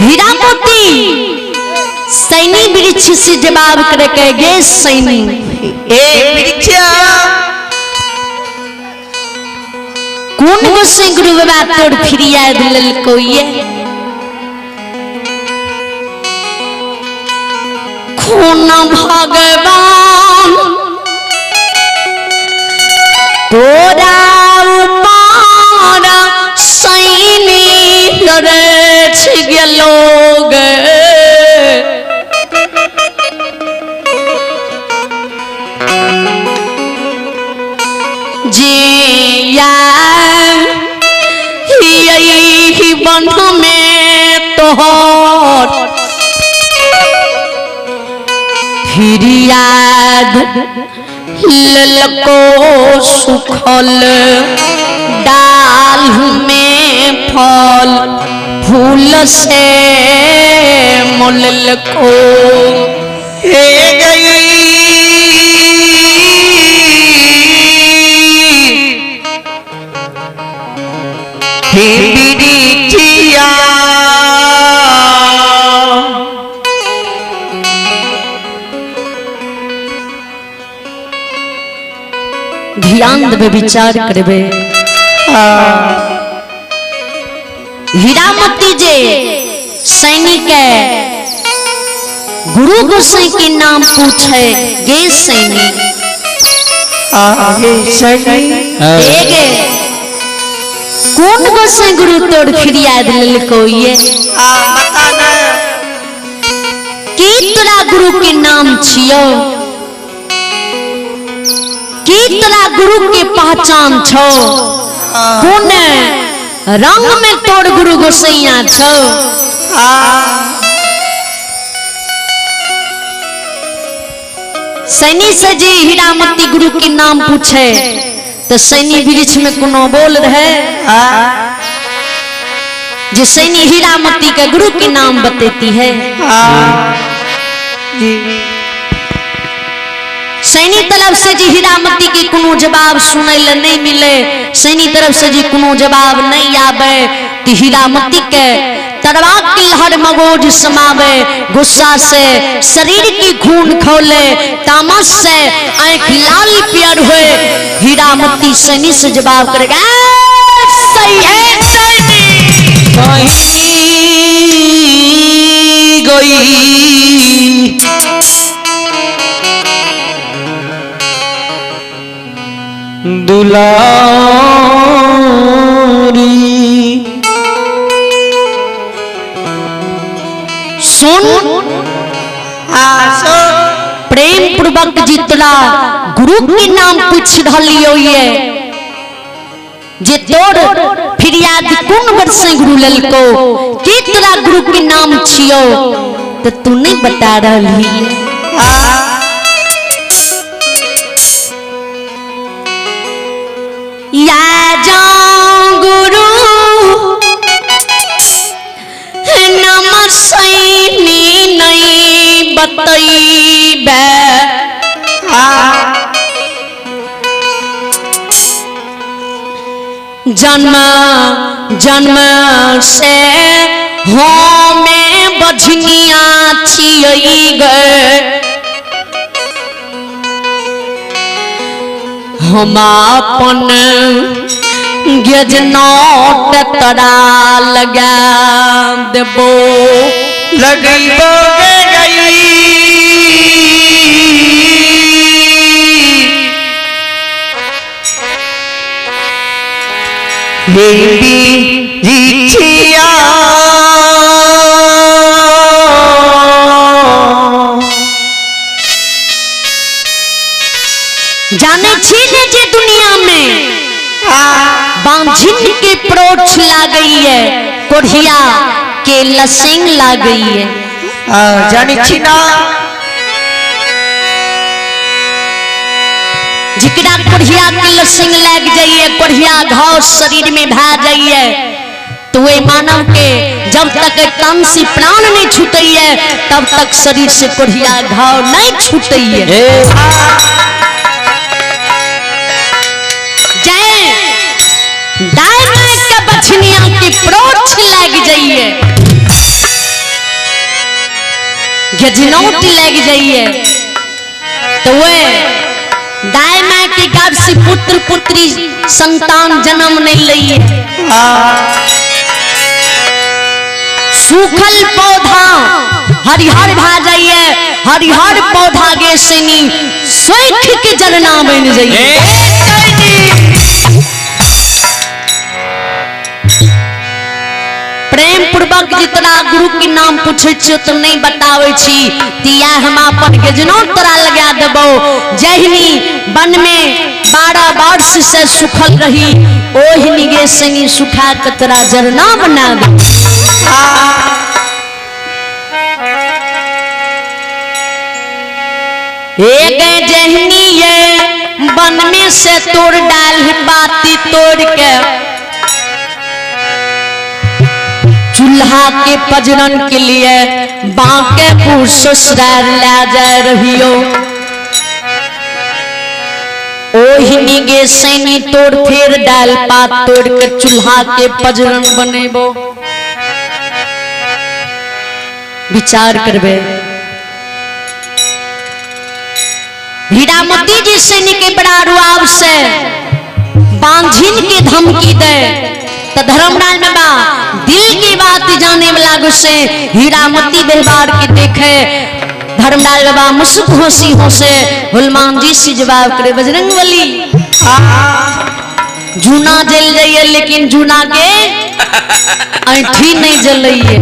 हीरामती सैनी वृक्ष से जवाब करे के गे सैनी। ए वृक्षा कोन गोसाई गुरु बाबा तोर फिरियाद ललको ये खून भगवान तोरा उपार सैनी लड़े गेलो गे। जिया यही वन में तोहर फिर याद ललको सुखल डाल में फल फूल से मोलको हे गई हे बिरिचिया ध्यान देवे विचार करबे। हीरामती जे सैनिक है गुरु गोसाई के नाम पूछे गे सैनिक आगे सैनिक ए गे कौन गोसाई गुरु तोड़ फिरियाद ललको ये बता ना की तोरा गुरु के नाम छियो, की तोरा गुरु के पहचान छो, कौन रंग में तोड़ गुरु गोसैया छो। सैनी से जी हीरामती गुरु के नाम पूछे तो सैनी वृक्ष में कोनो बोल रहे जो सैनी हीरामती के गुरु के नाम बतेती है। जी सैनी तरफ से जी हीरामती के कोनो जवाब सुनै ले नहीं मिले, सैनी तरफ से जी कोनो जवाब नहीं आवे तो हीरामती के तरवाक की लहर मगोज समावे, गुस्सा से शरीर की खून खोले, तामस से आंख लाल पियर हुए। हीरामती सैनी से जवाब करेगा सही है सैनी गई दुलारी सुन प्रेम पूर्वक जितला गुरु के नाम पूछ रहलियो ये जे तोर फिरियाद कोन वर्ष गुरु ललको के तोरा गुरु के नाम छियो तो तू नहीं बता रहली। या जाऊं गुरु नम सैनी नहीं बतैबे जन्म जन्म से हमें बझनिया छियै गए हम अपन गजनोट तरा लगा देबो लगैबो गई देवी रिछिया जाने छी ने जे दुनिया में बांझिन के प्रोछ लागई है कोढ़िया के लसिंग लागैये। जानी छी ना। जिकरा कोढ़िया के लसिंग लाग जाइए, कोढ़िया घाव शरीर में भा जाइए, तो वे मानव के जब तक तन से प्राण नहीं छूटैये तब तक शरीर से कोढ़िया घाव नहीं छूटैये। जय दाई माई के बछनिया के प्रोछ लाग जाइए, गजनौट लाग जाइए, तो वे दाई माई के गर्भ से पुत्र पुत्री संतान जन्म नहीं लइए। सूखल पौधा हरिहर भा जाइए, हरिहर पौधा के सनी सूख के जरना बन जाइए। प्रेम पूर्वक जितना गुरु के नाम पूछे छियो तो नहीं बतावे छी, तिया हम अपन गजनो तोरा लगा देबो। जहिनी वन में 12 वर्ष से सुखल रही ओहिनी गे सनी सुखा के तोरा जरना बना दे। एक जहनी ये वन में से तोड़ डाल बाती तोड़ के चूल्हा के पजरन के लिए बांके ससुराल ला जा रहियो। ओहिनी गे सैनी तोड़ फेर डाल पात तोड़ के चूल्हा के पजरन बनेबो। विचार करबे हीरामती जी सैनी के बड़ा रुआब से बांझिन के धमकी दे तो धर्मराज बाबा दिल की बात जाने वाला गुस्से हीरामती व्यवहार के देखे धर्मराज बाबा मुस्क हंसी हंसे हनुमान जी से जवाब करे बजरंग बली जूना जल जाइए लेकिन जूना के ऐठी नहीं जलइए।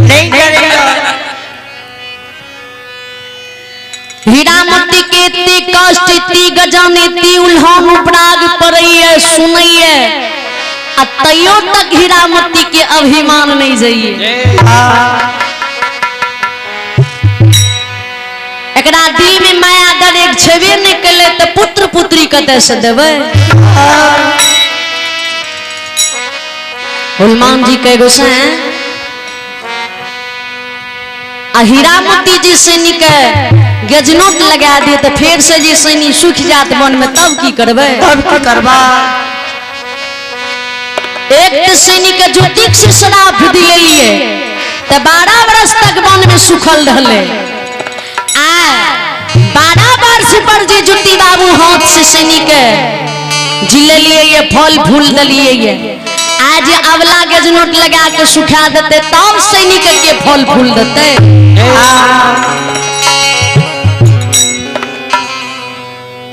हीरामती के इतनी कष्ट इतनी गजन इतनी उल्हान उपराग पड़ैये सुनैये आ तैयो तक हीरामती के अभिमान नहीं जाइए। एकरा दिल में माया दर एक छेबे नहीं कले तो पुत्र पुत्री कतऽ से देबै। हनुमान जी के गोसाई आ हीरामती जी सैनी के गजनोट लगा दिए तो फिर से जी सैनी सूख जात वन में तब की करबै, तब की करबा। एक तो सैनी के ज्योतिष से श्राप दिलेलिए तो 12 वर्ष तक वन में सुखल रहले। आ 12 वर्ष पर जे ज्योति बाबू हाथ से सैनी के जिलेलिए ये फल फूल दलिए ये आज अवला गजनोट लगा के सुखा देते तब सैनिक के फल फूल देते।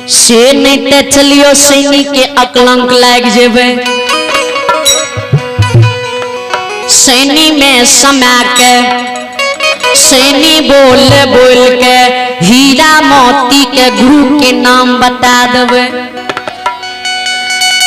से नहीं ते चलियो सैनिक के अकलंक लाग जेबे। सैनी में समा के सैनी बोल बोल के हीरा मोती के गुरु के नाम बता देवे।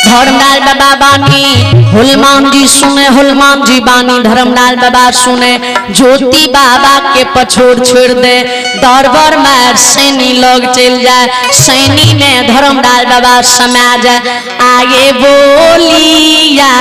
धर्मलाल बाबा बानी हनुमान जी सुने, हनुमान जी बानी धर्मलाल बाबा सुने, ज्योति बाबा के पछोड़ छोड़ दे दरबार मार सैनी लोग चल जाए सैनी में धर्मलाल बाबा समा जाए। आगे बोलिया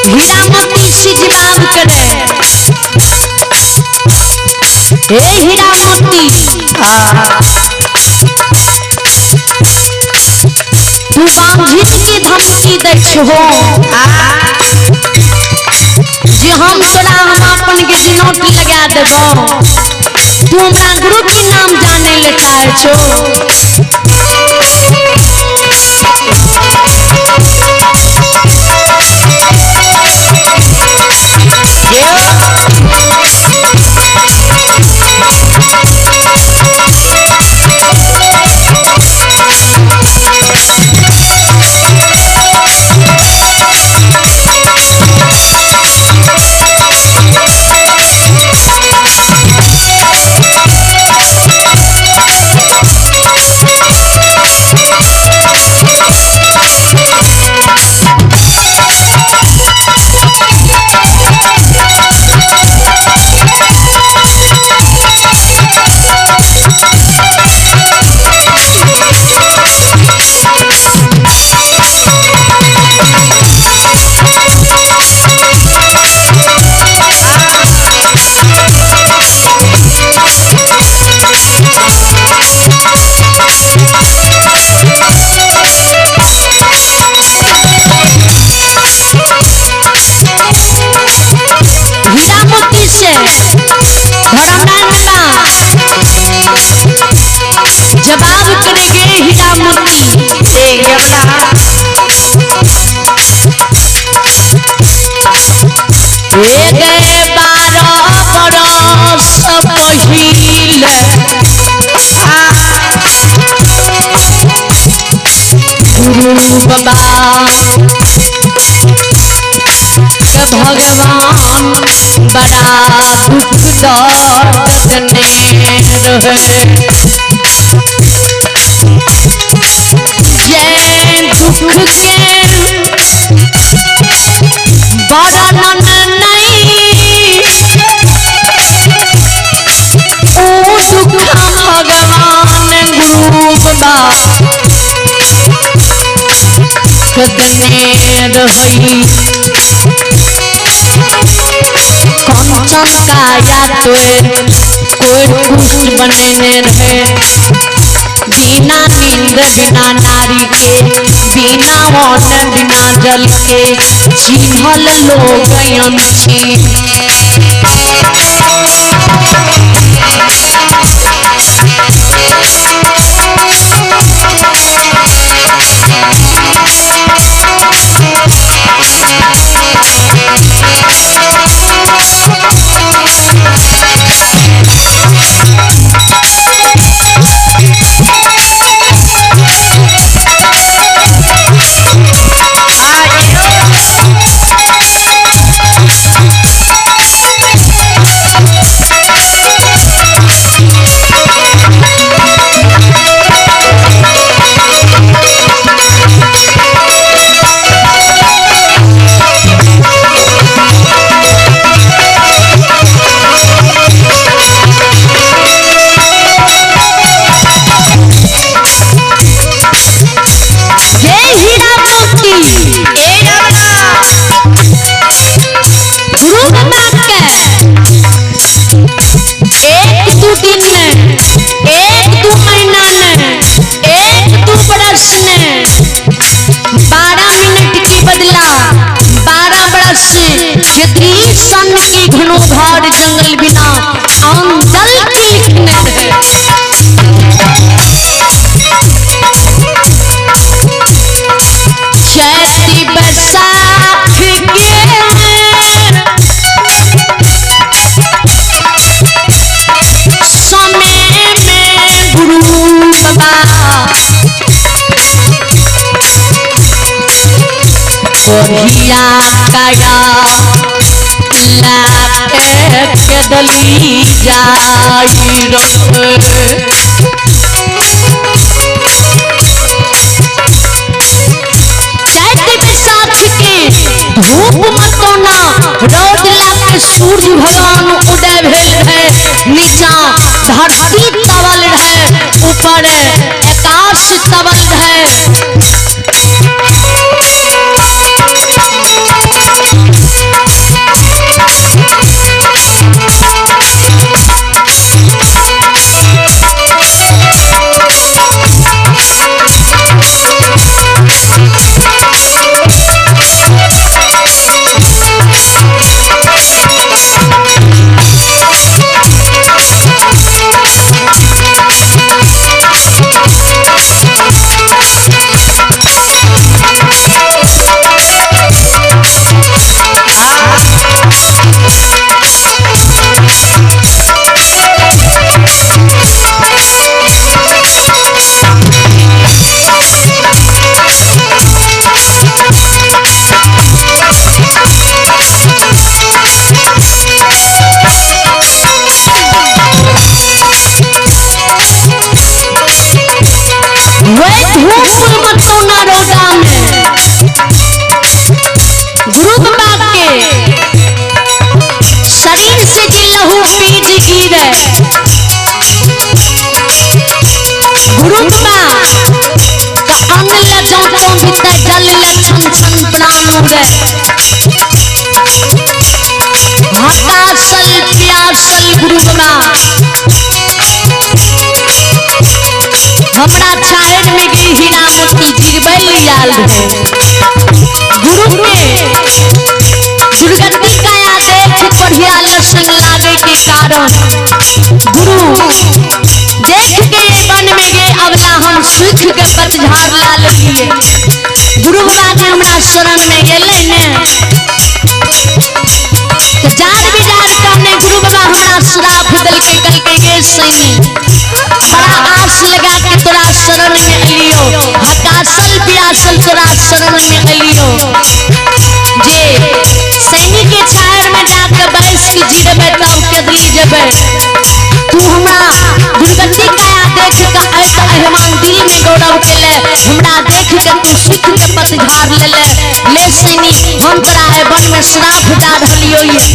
हीरामती से जवाब करे, हे हीरामती, तू बांझिन के धमकी दै छहो जे हम तोरा हम अपन के जिनौट लगा देबो, तू हमरा गुरु के नाम जाने ले चाहे छो। हीरामती से धर्मनारायण बाबा जवाब करेंगे हीरामती। हे गए 12 बरस पहिले गुरु बाबा भगवान बड़ा दुख दर्द रहे, जय दुख के वर्णन नहीं, ओ दुख भगवान गुरु बाबा कदने रही। कंचन काया तोय कोई कुछ बनेने रहे, बिना नींद बिना नारी के, बिना अन्न बिना जल के चिन्हल लोग छी। हे हीरामती, गुरु बाबा के 1-2 दिन में, 1-2 महीना में, 1-2 बरस में 12 मिनट के बदला 12 बरस जितनी सन की घनो घार जंगल बिना आम जल के लिखने रहे। चैती बैसाख के समय में गुरु बाबा कोहिया काया लाके दली जाई रहे। चैत बैसाख के धूप मतौना रौद लाके सूर्य भगवान उदय भेल रहे, नीचा धरती तवल रहे, ऊपर आकाश तवल रहे। वह धूप मतौना रौदा में गुरु बाबा के शरीर से जे लहू पीज गिरे, गुरु बाबा का अन्न ले जातो भीतर जल ले छन छन प्राण उड़े। हताशल प्यासल गुरु बाबा हमरा छाहर में गई हीरा मोती जिरबै आयल रहे। गुरु के दुर्गति काया देख कोढ़िया लसन लागे के कारण गुरु देख के ये वन में गए अबला हम सुख के पतझाड़ ला लिए। गुरु बाबा ने हमरा शरण में गेले ने तो जार बिजार कहने गुरु बाबा हमरा श्राप दलके कलके गे सैनी बड़ा आस लगा के तोरा शरण में अलियो, हताशल प्यासल तोरा शरण में अलियो। जे सैनी के छायर में जाके बैस के जिरबे तब केदली जेबे। तू हमरा दुर्गति काया देख के ऐत अहमान दिल में गौरव केले, हमरा देख के तू सुख के पतझाड़ लेले। ले सैनी हम तोरा ए वन में श्राप दा रहलियो ये।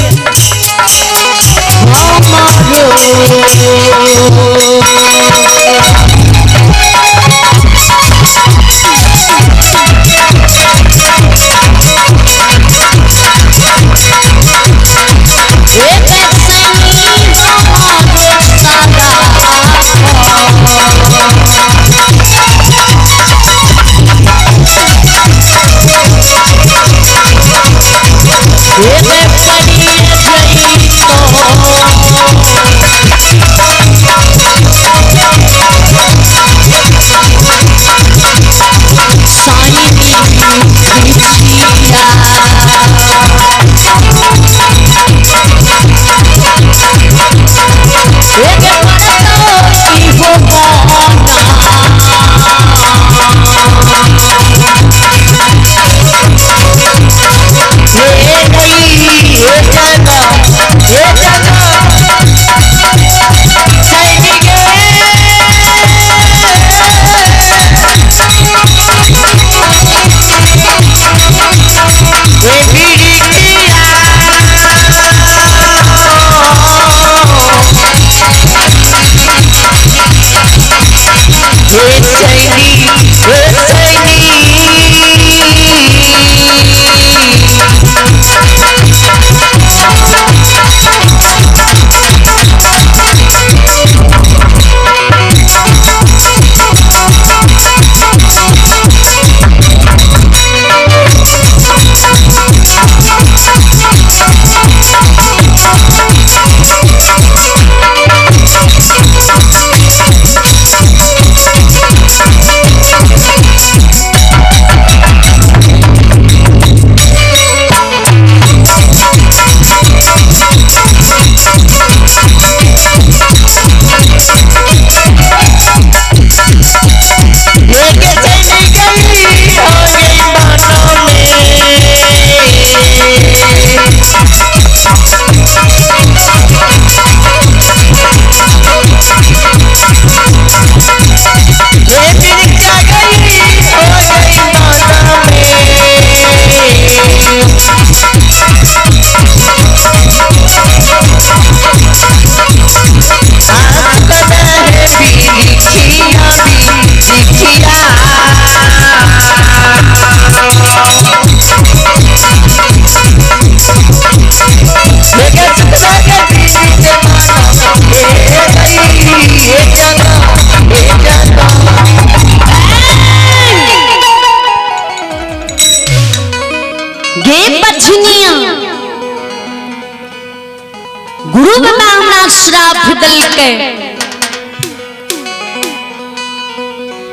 गुरु बाबा हमरा श्राप देलकै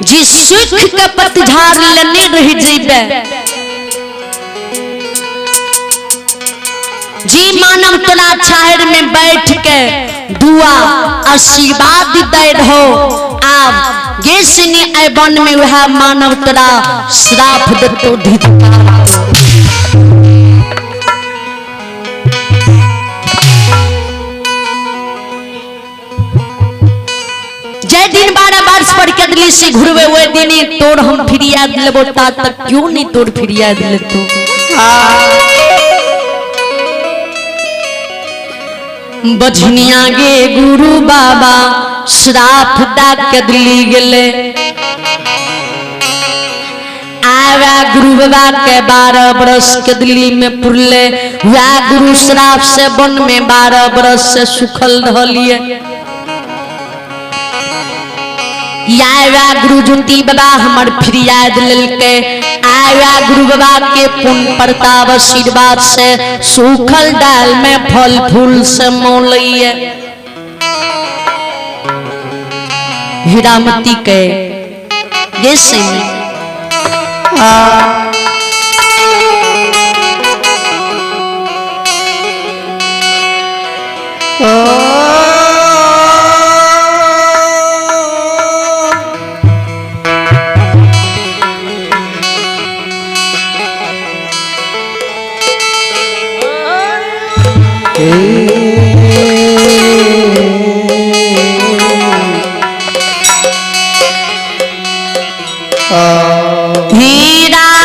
जी सुख के पतझाड़ लेने रह जेबे, जी मानव तोरा छाहर में बैठ के दुआ आशीर्वाद दे रहो। आब गे सिनी ऐ वन में वह मानव तोरा श्राप देतो धिक्कार। जय दिन 12 वर्ष वर्ष पर कदली से घुरबे ओहि दिन तोर हम फिरियाद लेबो, ता तक क्यों नहीं तोर फिरियाद लेतो। बझनिया गे गुरु बाबा श्राप दा कदली गेले। आवा गुरु बाबा के 12 बरस कदली में पुरले, वह गुरु श्राप से वन में 12 बरस से सुखल रहलिए। आवा गुरु ज्योति बाबा हमर फिरियाद लेलके। आवा गुरु बाबा के पुण्य प्रताप आशीर्वाद से सूखल दाल में फल फूल से मौलैये। हीरामती के ये सही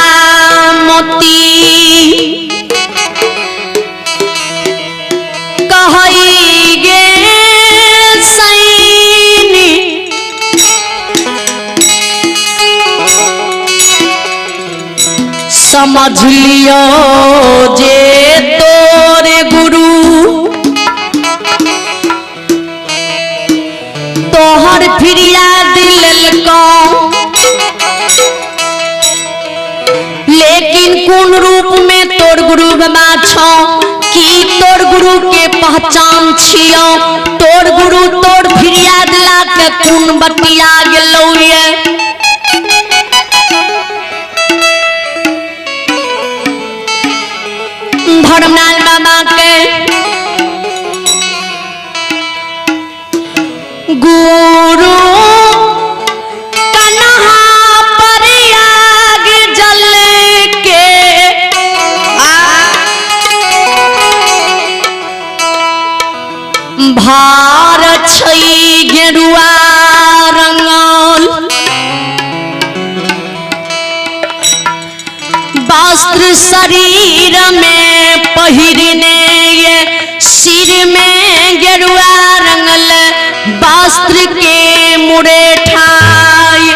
हीरामती कहई गे सैनी समझ लियो जे तोरे गुरु तोहर फिरियाद लेलकौ, लेकिन कोन रूप में तोर गुरु बाबा छौ, की तोर गुरु के पहचान छियो, तोर गुरु तोर फिरियाद ला के कोन बतिया गेलौ ये। धर्मलाल बाबा के गुरु कन्हा पर आग जल के भार छै गेरुआ रंगल, वस्त्र शरीर में पहिरने ये, सिर में गेरुआ रंगल वस्त्र के मुरेठाई।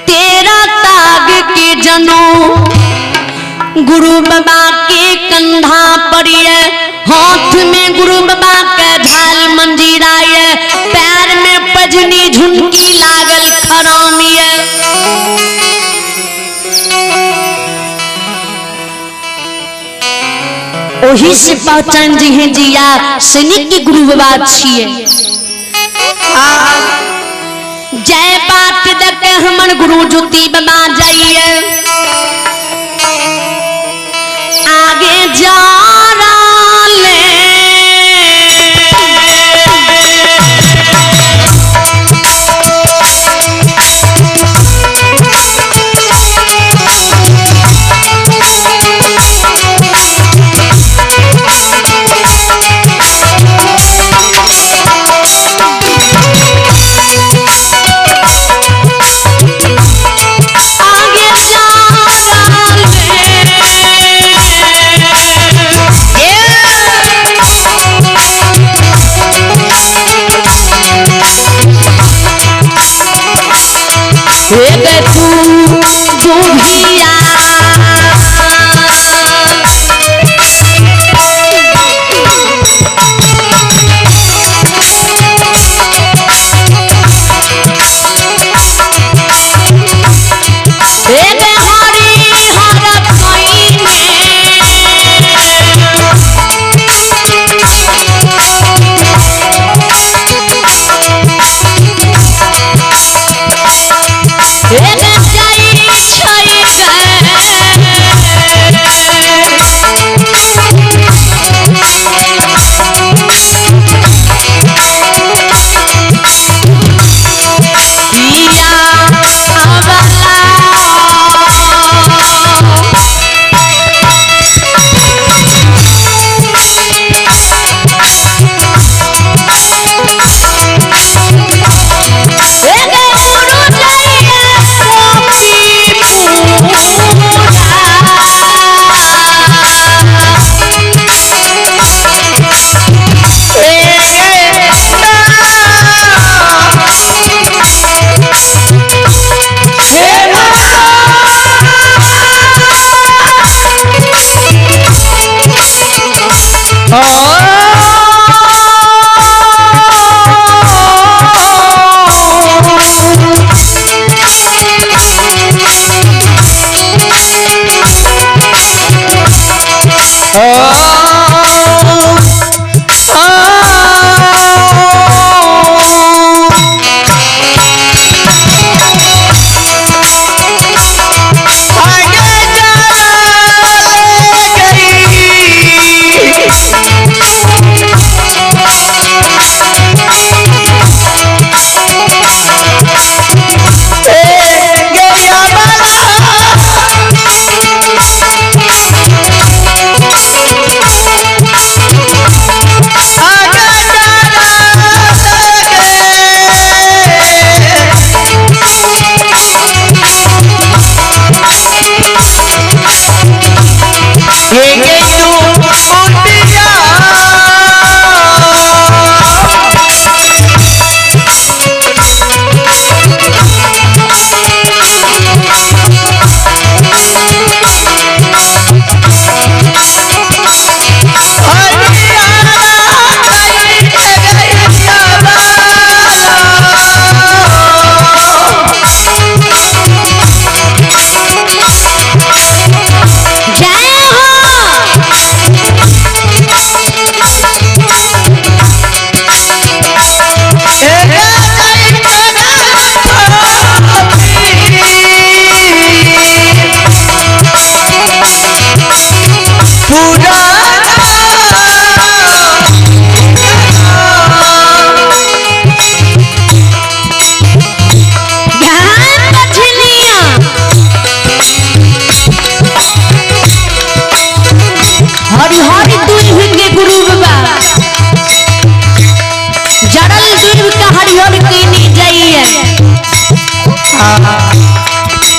तेरा ताग के जनो गुरु बाबा के कंधा पर ये, हाथ में गुरु बाबा के झाल मंजीरा ये, पैर में पजनी झुनकी लागल खराम ये। ओही से पहचान जी हैं जिया सैनिक के गुरु बाबा छिए। जय बात दक हमर गुरु ज्योति बाबा जाइए आगे जा ले। आगे जा ले।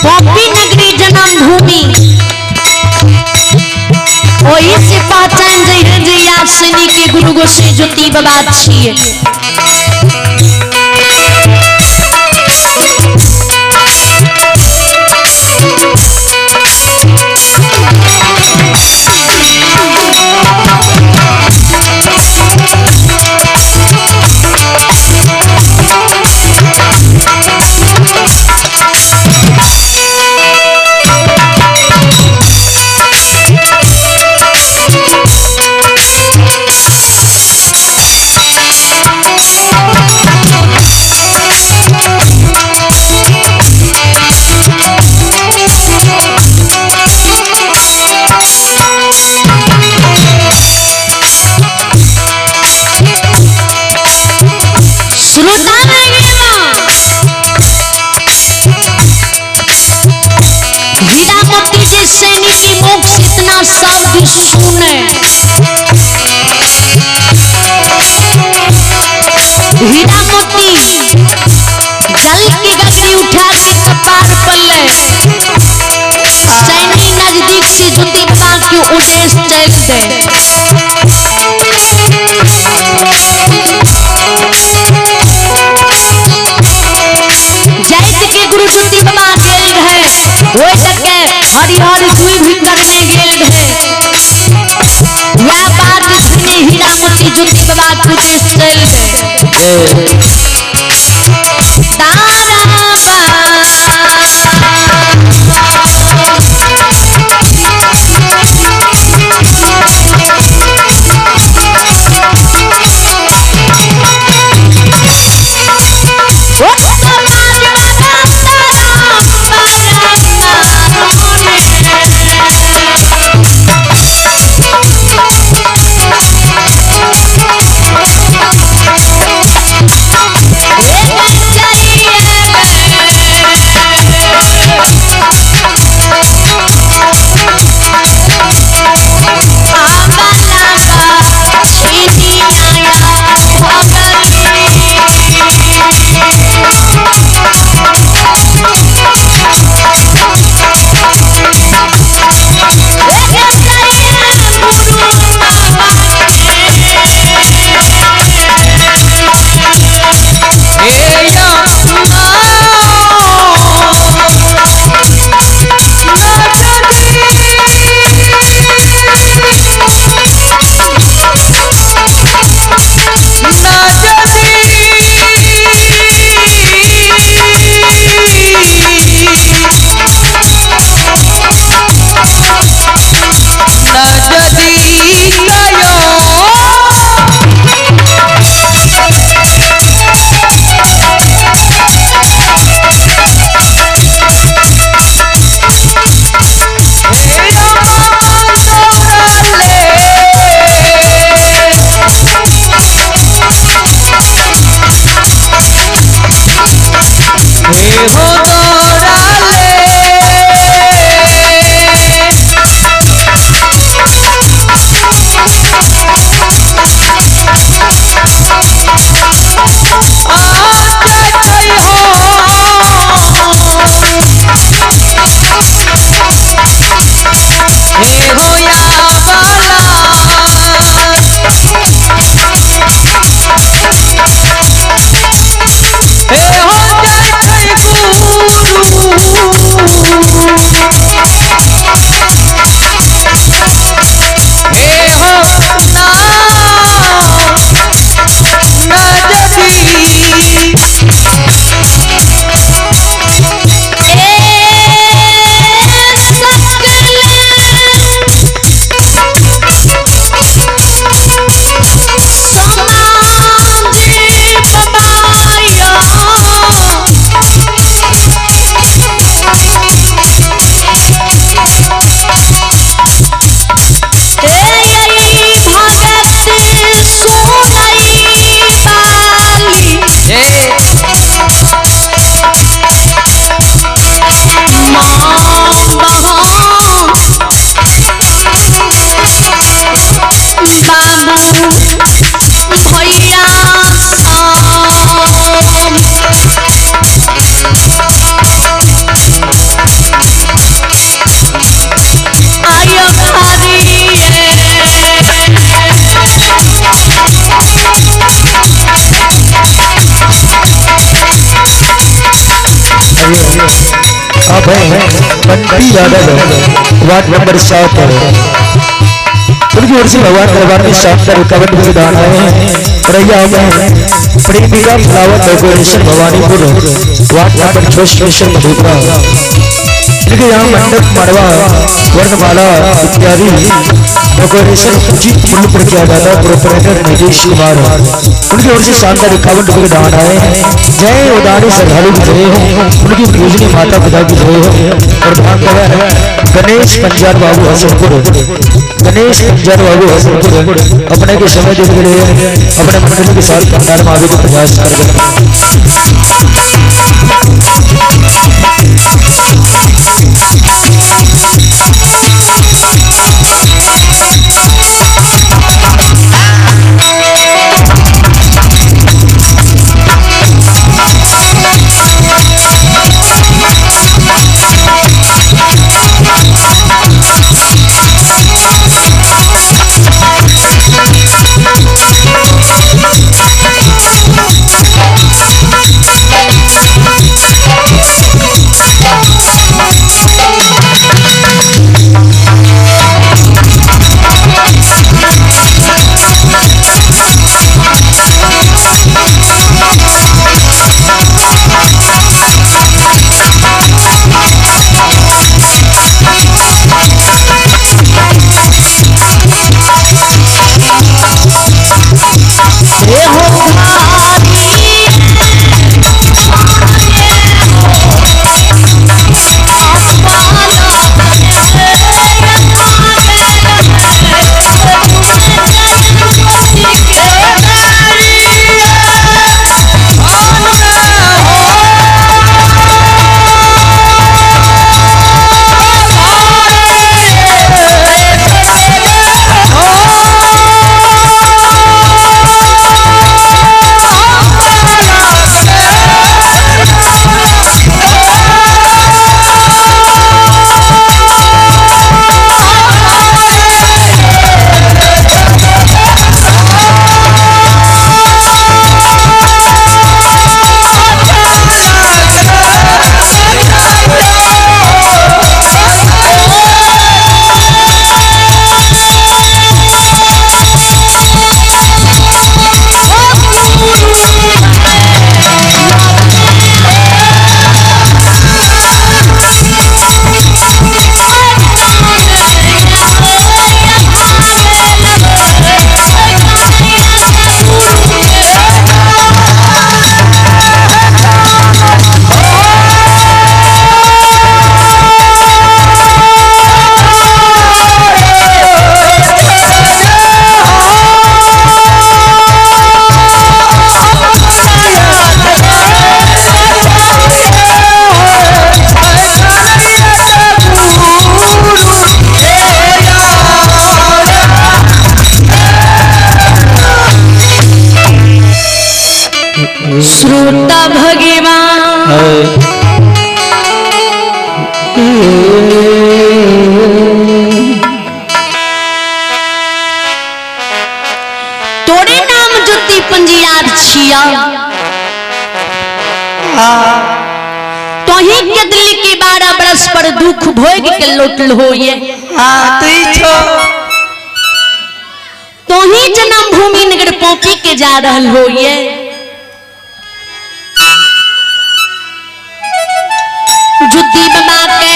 पॉपी नगरी जन्मभूमि ओही से पहचान जइहे जे यासनी के गुरु गोसाई ज्योति बाबा छिए। श्रोता हीरा मोती जे सैनिक के मुख से इतना शब्द सुने, हीरा मोती जल की गगरी उठा के कपार पर ले सैनी नजदीक से ज्योति बाबा के उदेश चल दे। जाइत के गुरु ज्योति बाबा गेल रहे, ओहि तक के हरिहर दुई भी करने गेल रहे। वह बात सुने हीरा मोती ज्योति बाबा के उदेश चल दे। तारा हे हो जाय छै गुरु। अभय बंटी यादव वार्ड नंबर 7 उनकी ओर से भगवान दरबार में शानदार 51 रुपए दान आए हैं। रैया Premika flower decoration Bhawanipur ward number 6 station Madhepura. इनके यहाँ मंडप मड़वा वर्णमाला इत्यादि डेकोरेशन उचित मूल्य पर किया जाता है। प्रोपराइटर नीतीश कुमार उनकी ओर से शानदार 51 रुपए के दान आए हैं। जय उदारी श्रद्धालु की जय हो, उनकी पूजनीय माता पिता की जय हो। और दान गणेश पंचार बाबू हसनपुर, गणेश पंचार बाबू हसनपुर अपने के समय देने के लिए अपने मंडली के साथ भंडार में आगे को प्रयास कर। श्रोता भगवान तोरे नाम ज्योति पंजियार छिया, तोही के दिल के 12 बरस पर दुख भोग के लौटल हो ये। तोही जन्मभूमि नगर पौपी के जा रहल हो ये। ज्योति बाबा के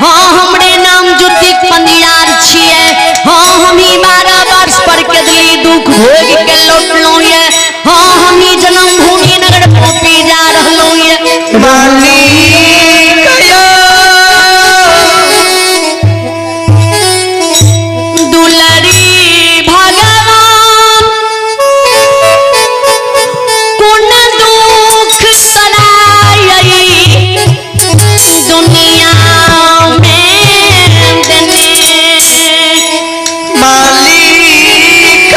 हाँ हमरे नाम ज्योति पंजियार छिए, हाँ हम ही 12 वर्ष पर के दिली दुख भोग के लौटलो ये, हाँ हम ही जन्मभूमि नगर पौपी जा रहलो ये। दुलरी भगवान कोन दुख सराई दुनिया में देने, मालिक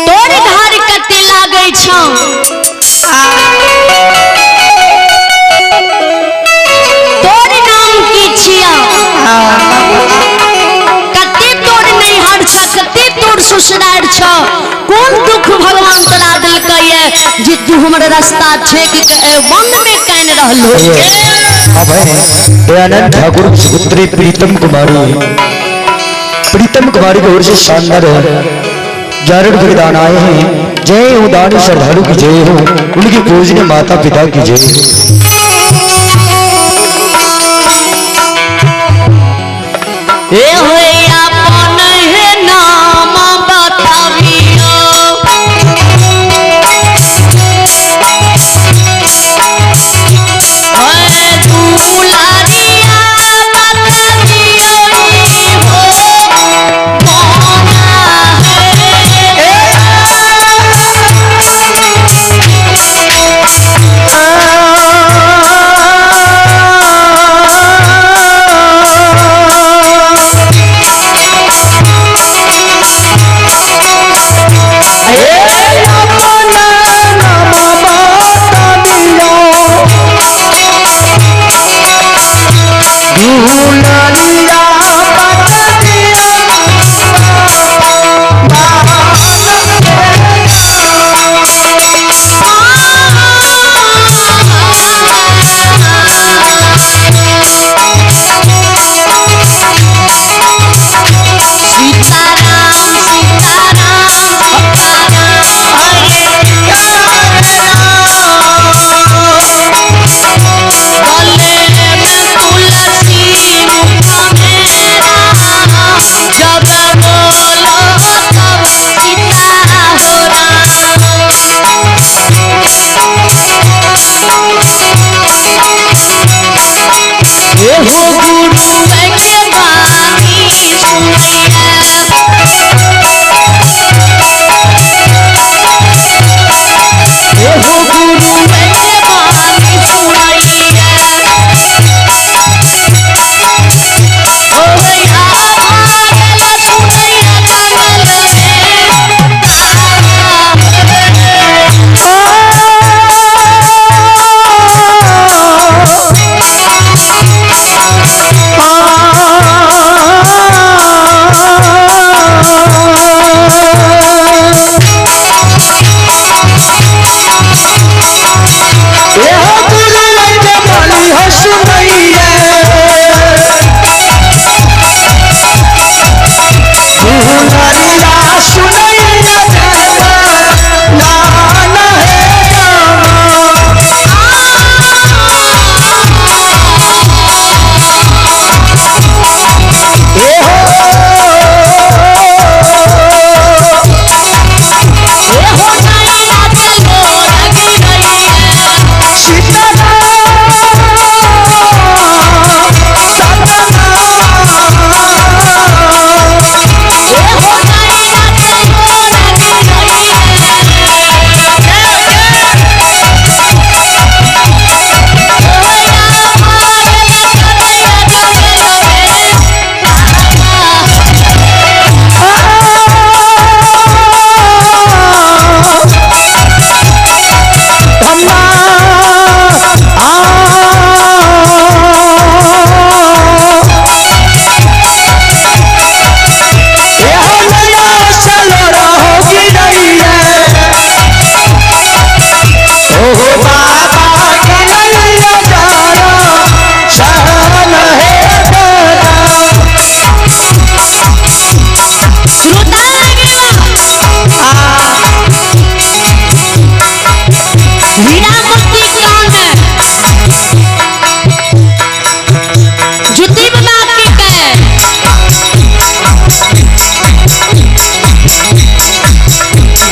तोर घर कते लागै छौ, तोर नाम की छिया, कते तोर नैहर छ, कते तोर ससुरार छ, कोन दुख भगवान तोरा देलकै ये जे तू हमर रास्ता छेक के वन में कान रहलो। अब है दयानंद ठाकुर की पुत्री प्रीतम कुमारी, प्रीतम कुमारी की ओर से शानदार 11 रुपये दान आए हैं। जय हो दानी श्रद्धालु की जय हो, उनकी पूजनीय माता पिता की जय हो। ए होया अपन हे नाम बतावियो, ओए दुलारिया बतावियो हो मोना है।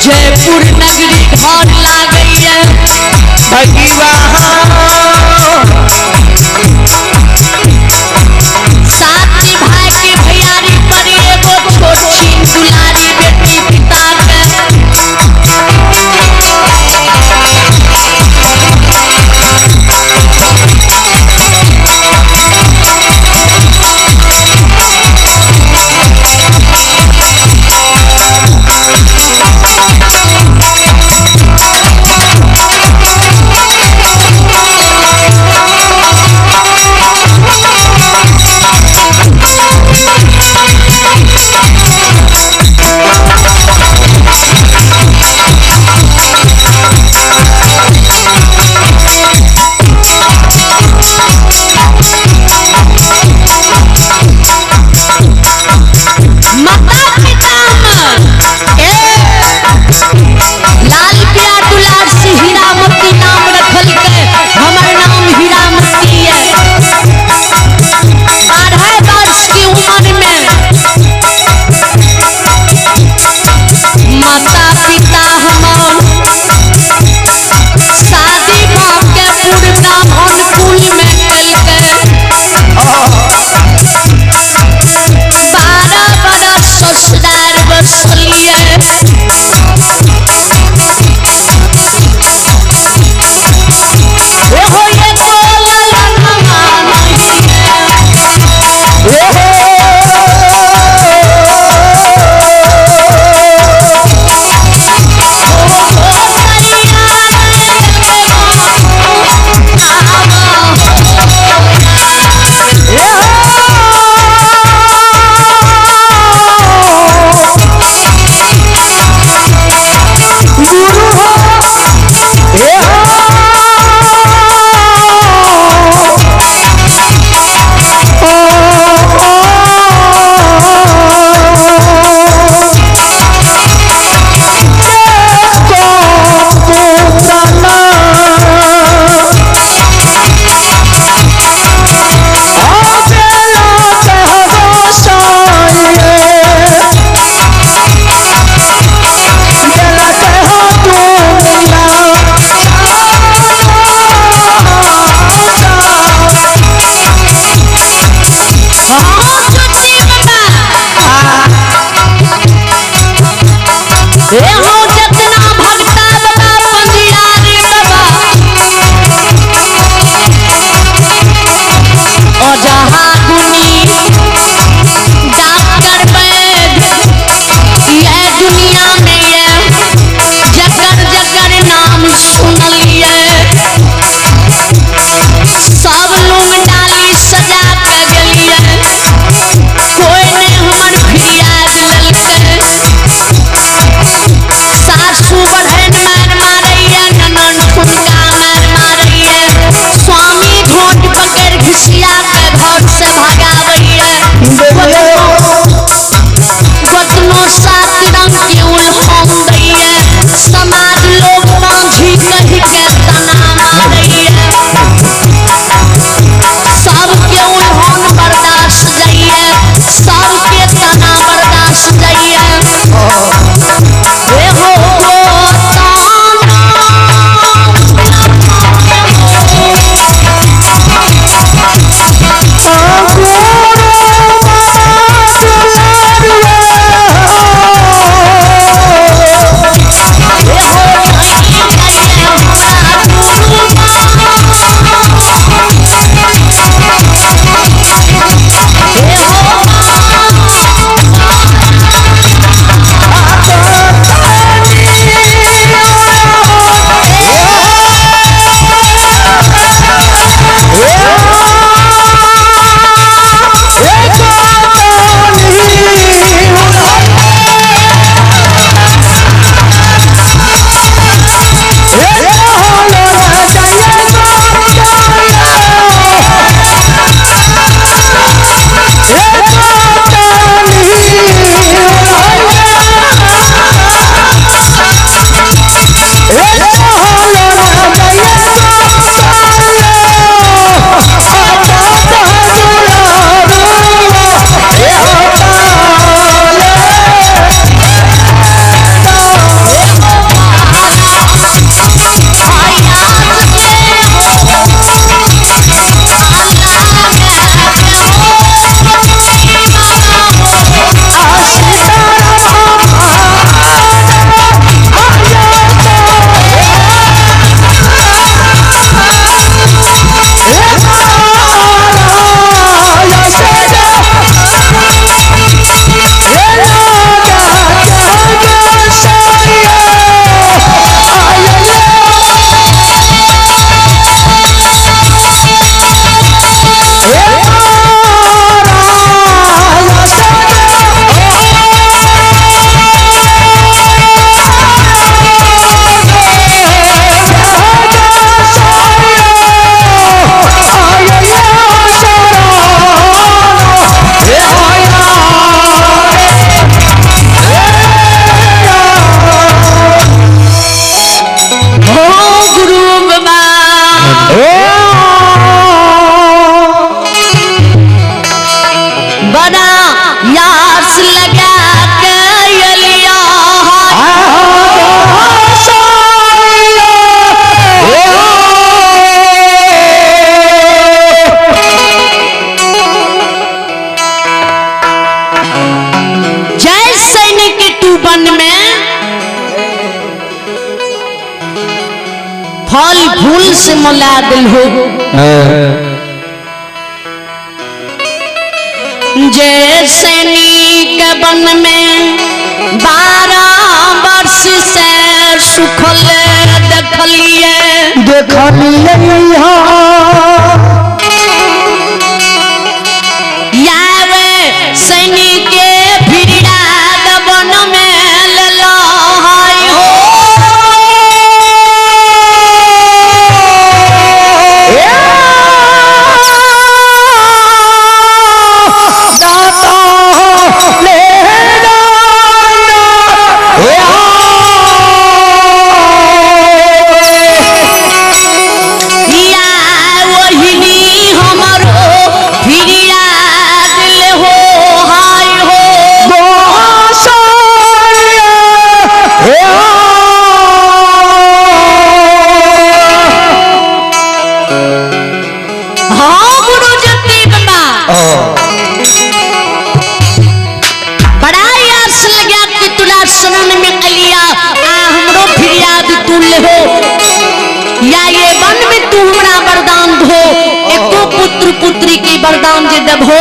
जयपुर नगरी घर लागैया सात भाई के भैयारी पर एगो छोट छीन दुलारी बेटी पिता के। दुनिया में ये जकर जकर नाम सुनलिए सब लोग डाली सजा के गेलिए कोई ने हमर फिरियाद लेलकै। सासू बढ़ैन मार मारैया ननन हुनका मार मारैया स्वामी झोंट पकड़ घिसिया के घर से भगावैया। गोतनो सात रंग के उल्हन दैया समाज लोग बांझी कहि के तना मारैया सबके उल्हन बर्दाश्त जाइए सबके तना बर्दाश्त जाइए। हे हो फल फूल से मला दिल हो जैसे नीक वन में 12 वर्ष से सुखल देखलिए देखलिए यावे सैनिक के फिरियाद वन में ललो हाय हो। या ये वन में तू हमरा वरदान दो एको पुत्र पुत्री के वरदान जे देबो।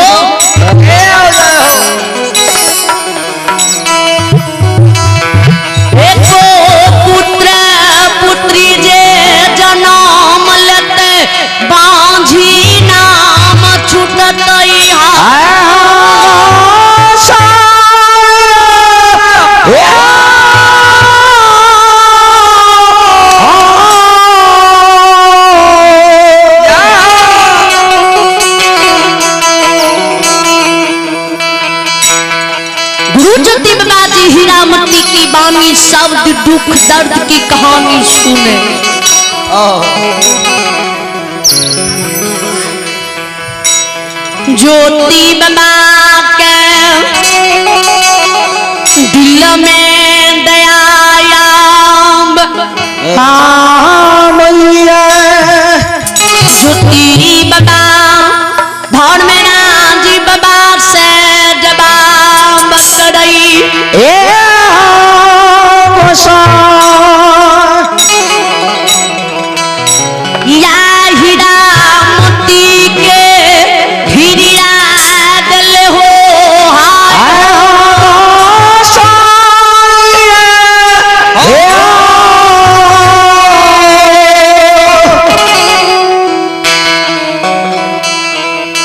शब्द दुख दर्द की कहानी सुने। ज्योति बाबा के दिल में दया मैया। ज्योति बाबा धर्मराज बाबा से जवाब करई ए या हीरा मोती के हिरिया दिल हो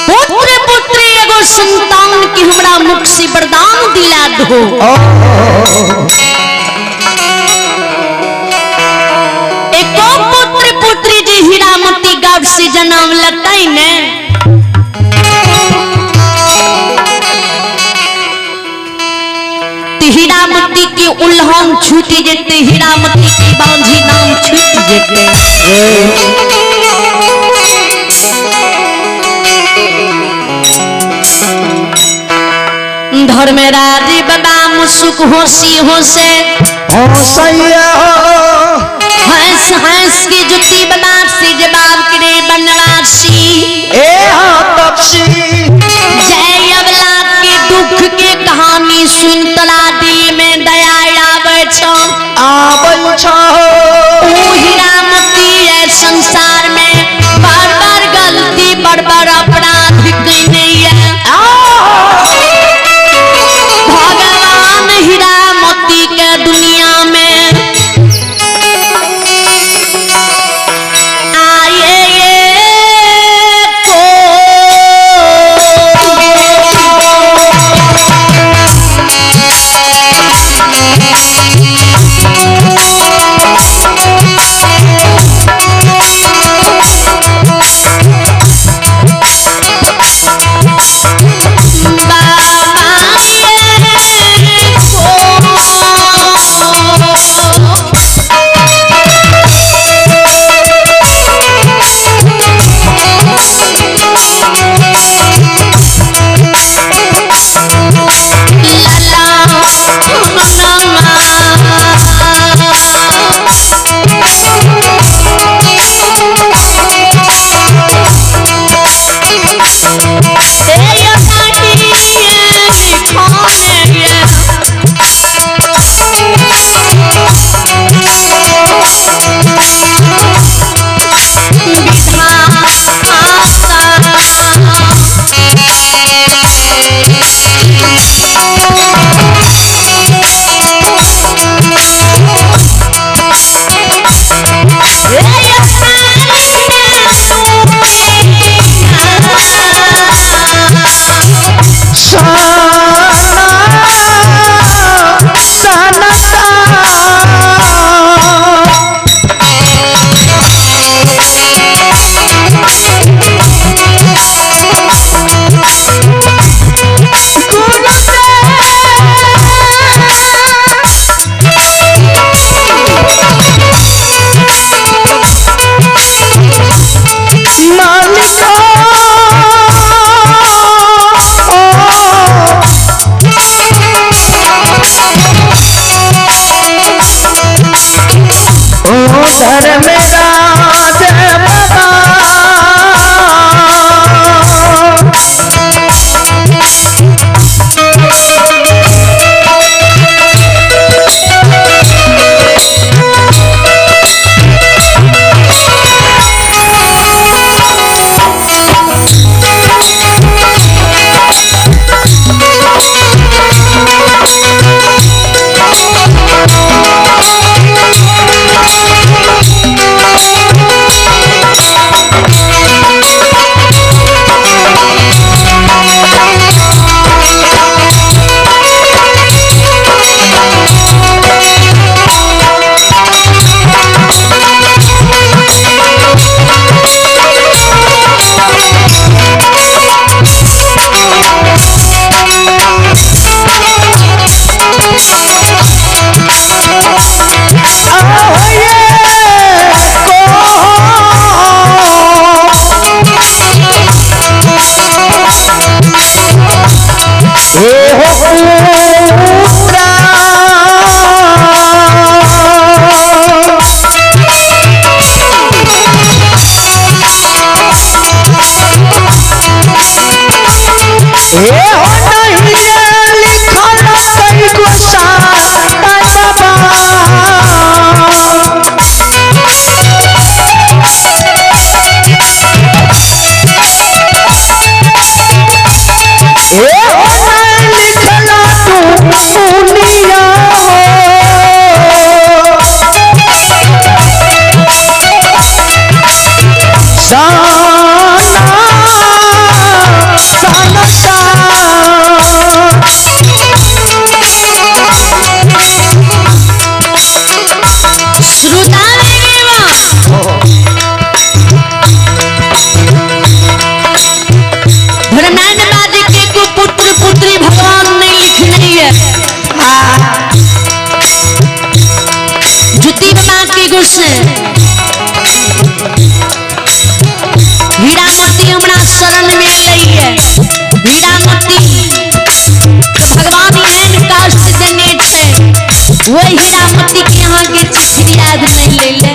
पुत्र पुत्री एगो संतान की हमरा मुख से वरदान दिला दो। एको पुत्र पुत्री जी हीरामती गर्भ से जन्म लेतै ने हीरामती के उल्हन छूट जेते, हीरामती के बांझी नाम छूट जेते। धर्मराज बाबा मुसुक होशी होसे हंस हंस के जुती बाबा से जवाब करे बनवासी ए तपसी जय अबला के दुख के कहानी सुन तला दिल में दया आवे छो आबै छो। ऊ हीरामती है संसार में बार बार गलती बार बार अपराध कइने है। भगवान हीरामती के दुनिया में आए को से हीरामती हमरा शरण में अलै है। हीरामती भगवान एहन कष्ट देने छै, वही हीरामती के यहाँ के चिट्ठी याद नहीं ले ले।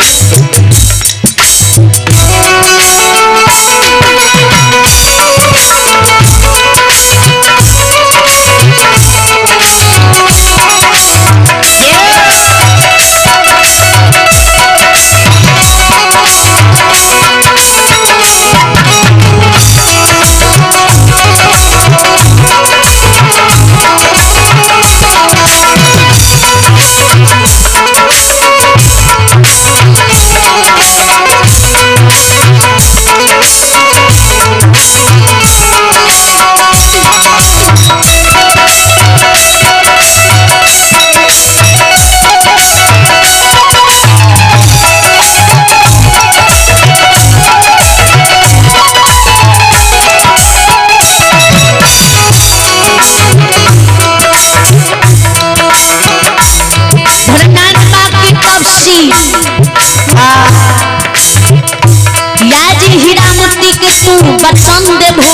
हीरामती के तू वचन देबो,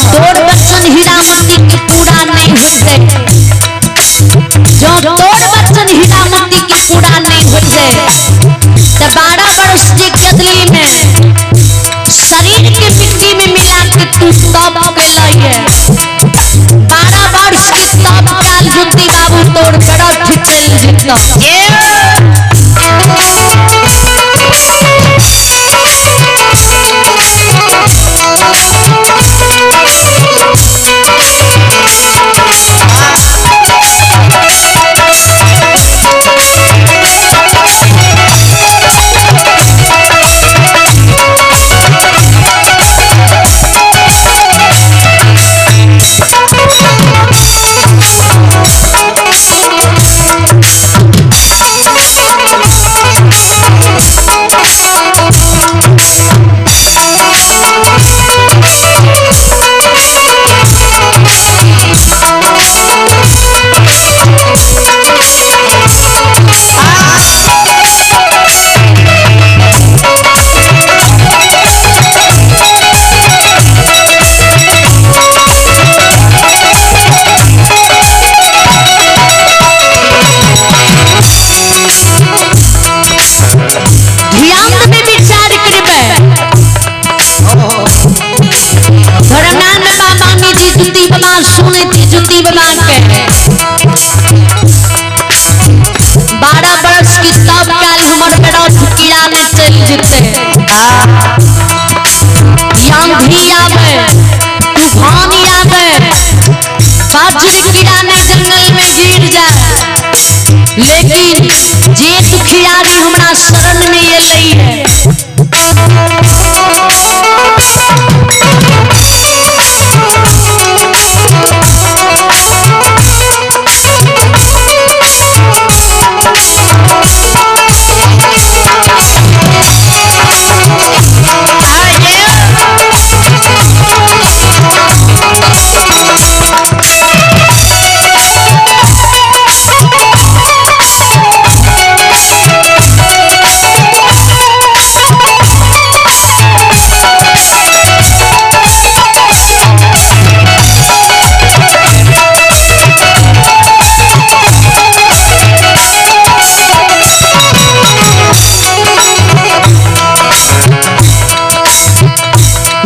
तोर वचन हीरामती के पूरा नहीं होते। जो तोर वचन हीरामती के पूरा नहीं होते तो 12 वर्ष के कदली में शरीर के मिट्टी में मिला के तू तप कैलई है। 12 वर्ष के तप काल ज्योति बाबू तोर बड़ा चल जितना। जुती बना के 12 वर्ष की तब काल हमर बेटा कीड़ा ने चल जते, आंधी आवे तूफान आवे वज्र कीड़ा ने जंगल में गिर जाए, लेकिन जे दुखियारी हमरा शरण में एलै है।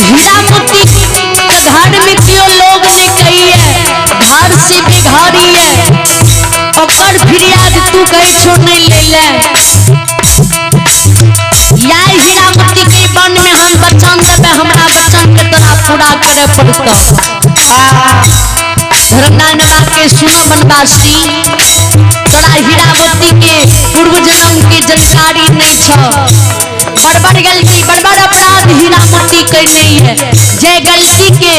हीरामती के घर में क्यों लोग ने कही है, घर से बेघरी है, ओकर फरियाद तू कही छो नहीं ले ले। या हीरामती के वन में हम वचन देबे, हमरा वचन के तोरा पूरा करे पड़तो। धर्मनारायण बाबा के सुनो बनवासी, तोरा हीरामती के पूर्व जन्म के जानकारी नहीं छो। बड़बड़ गलती बड़बड़ अपराध हीरामती कैने है, जे गलती के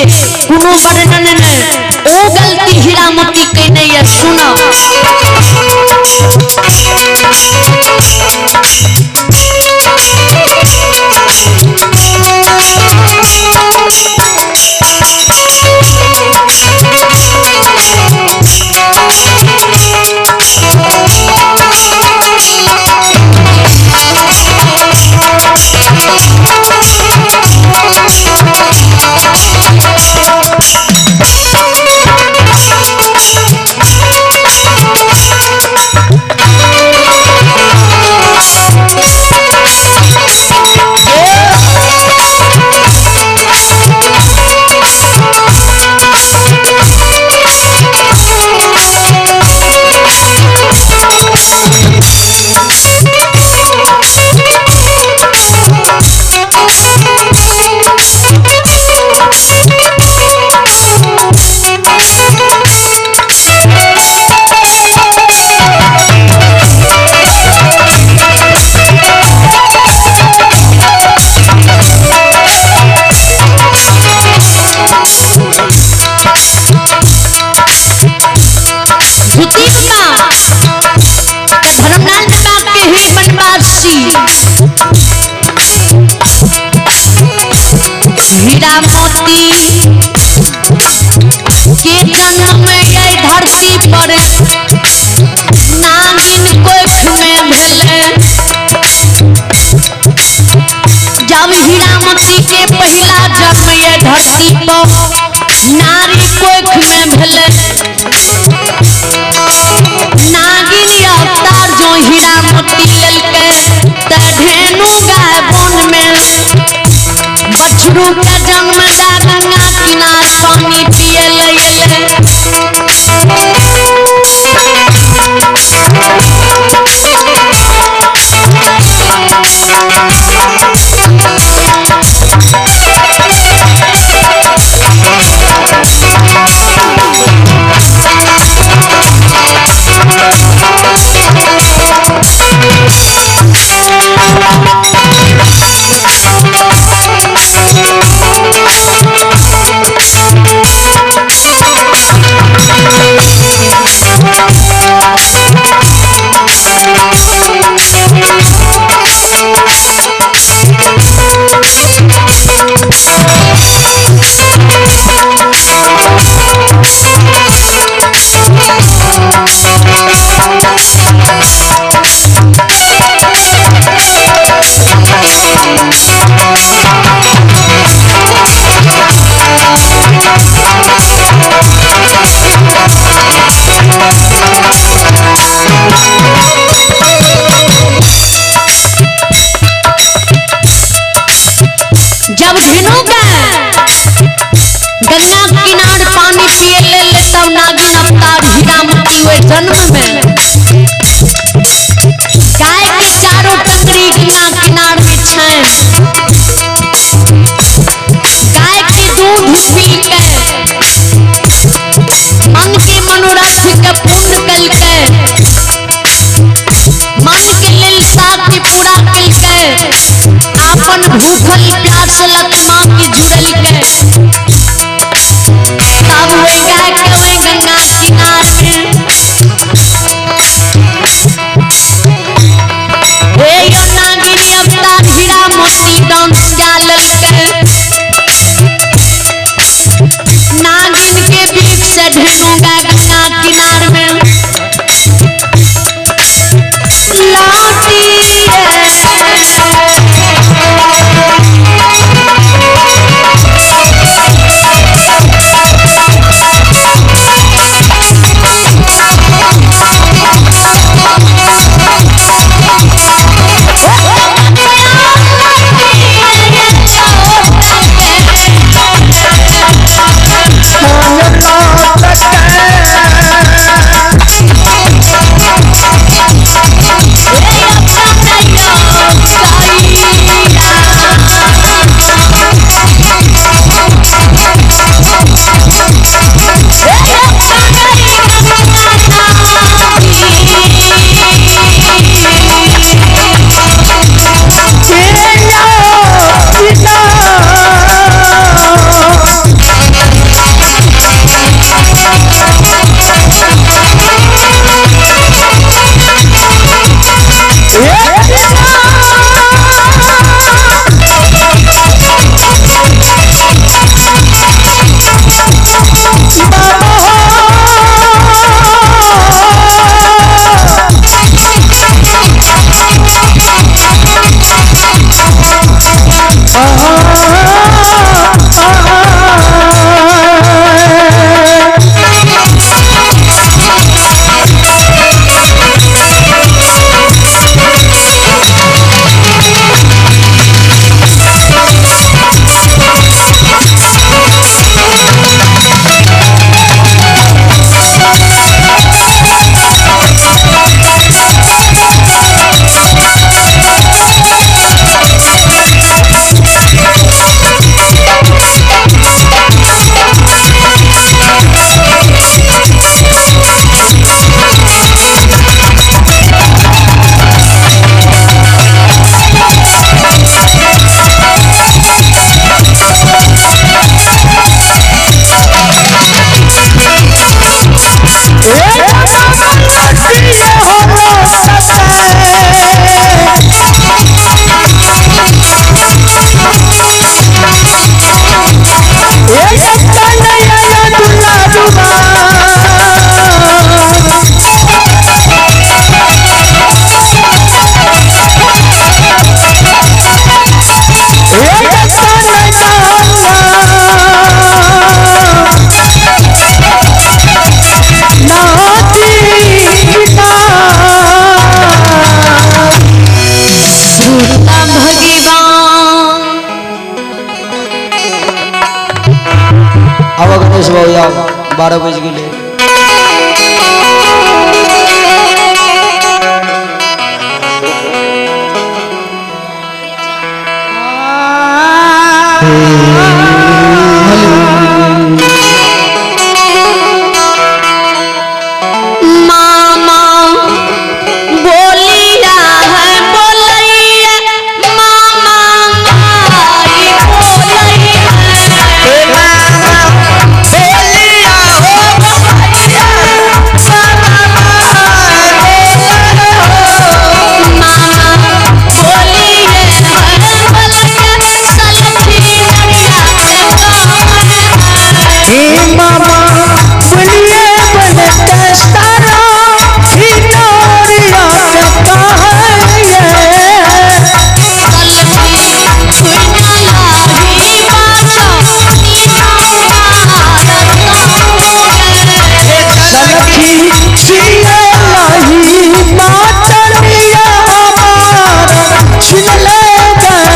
कोनो वर्णन नहीं, ओ गलती हीरामती कैने है। सुनो मोती, हीरा मोती के जन्म ये धरती पर नागिन कोख में भेले। जब हीरा मोती के पहला जन्म ये धरती पर नारी कोख में भेले, नागिन अवतार जो हीरा मोती लेलकै त ढेनु गाय वन में बछरू के जन्म दा गंगा किनार पानी पिए ले एलै। जब धेनु गाय गंगा किनार पानी पिए ले तब नागिन अवतार हीरा मोती हुए जन्म में गाय के चारों टंगरी गंगा किनार में छै। गाय के दूध पी के मन के मनोरथ के पूर्ण कलकै, मन के लिलसा के पूरा कलकै, आपन भूखल प्यासल आत्मा के जुड़लकै। तब वही गाय के वही गंगा किनार में हे यो नागिन अवतार हीरा मोती डांस गा लेलकै। नागिन के बीच से ढेनु गाय गंगा किनार में लौटी। 12 बज गेलै। मामा बोलिया है बोलैया, मामा माई बोलैया। मामा बोलिए है बोलैया, सलखी नरिया के कौन है। मामा बोलिए बोलते सारा छिनोरिया के सलखी छुइना लाही बाछा नीना मारत गए। सलखी छिने लाही मातरिया हमारा छिन ले गए।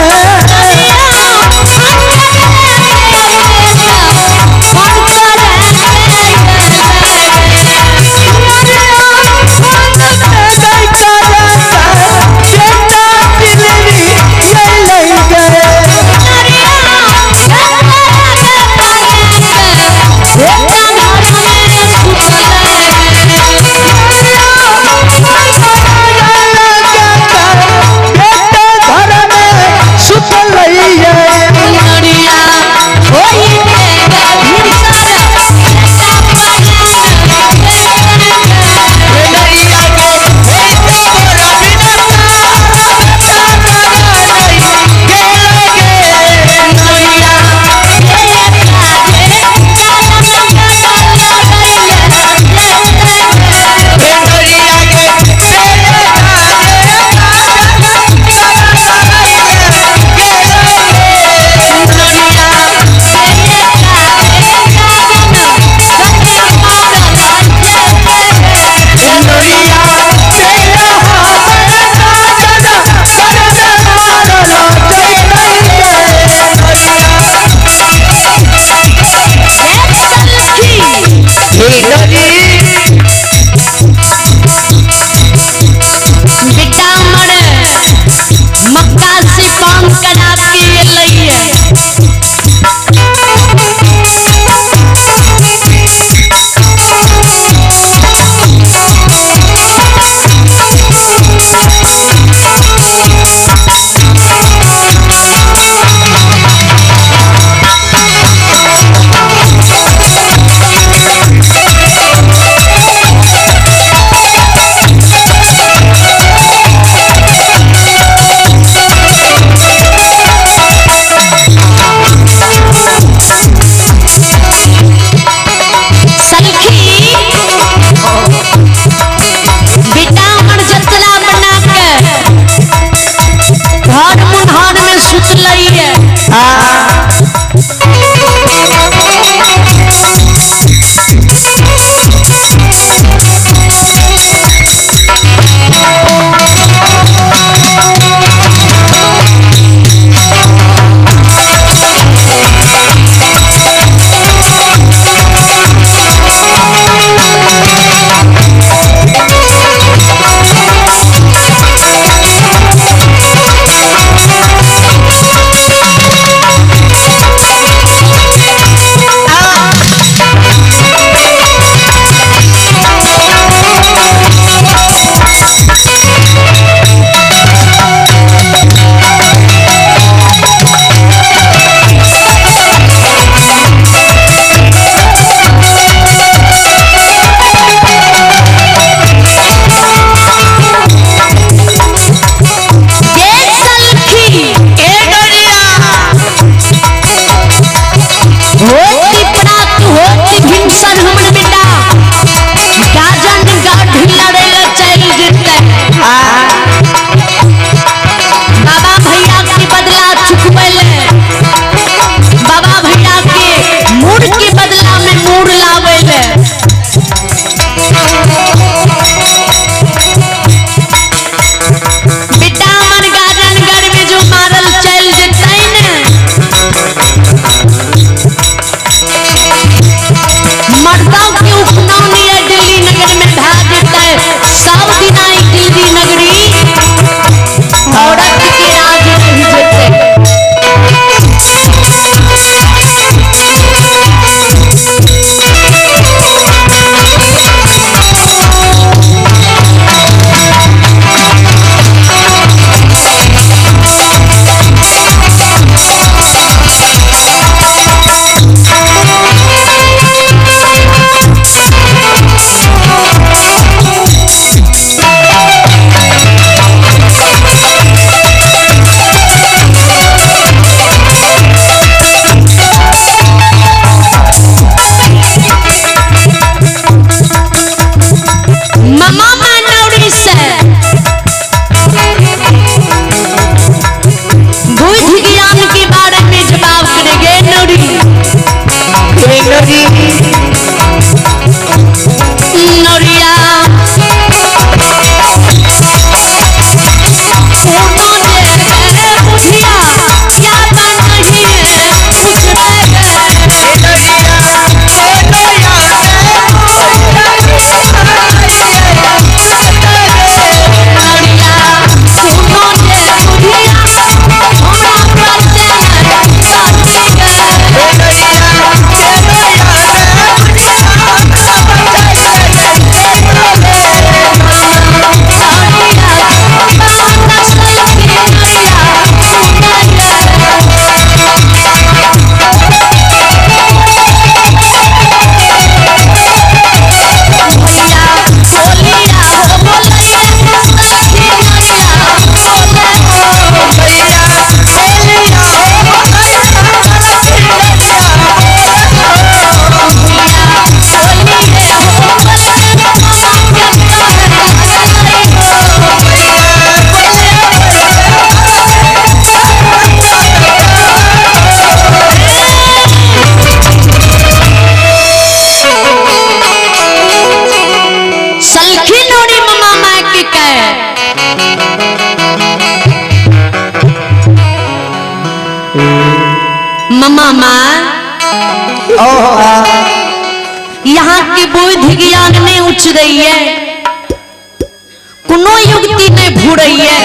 बेटा हमर मक्का से पान करा के एलैया। सलखी बेटा हमर जतरा बना के घर मुन्हार में सुतलैया। ये सलखी होती प्राप्त होती भीमसर हमर बेटा गाजन गाढ़ी लड़े ला चल जेतै। बाबा भैया के बदला चुकबै ले, बाबा भैया के मूड़ के बदला में मूड़ लाबै ले। बेटा हमर गाजनगढ़ में जो मारल चल जेतै ने, मर्दन अहाँके बुद्धि ज्ञान नहि उचरैये, कोनो युक्ति नहि भुरैये।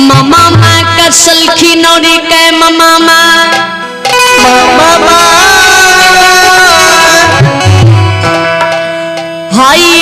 मामा माँ कसलखिन और के मामा माँ मामा हाय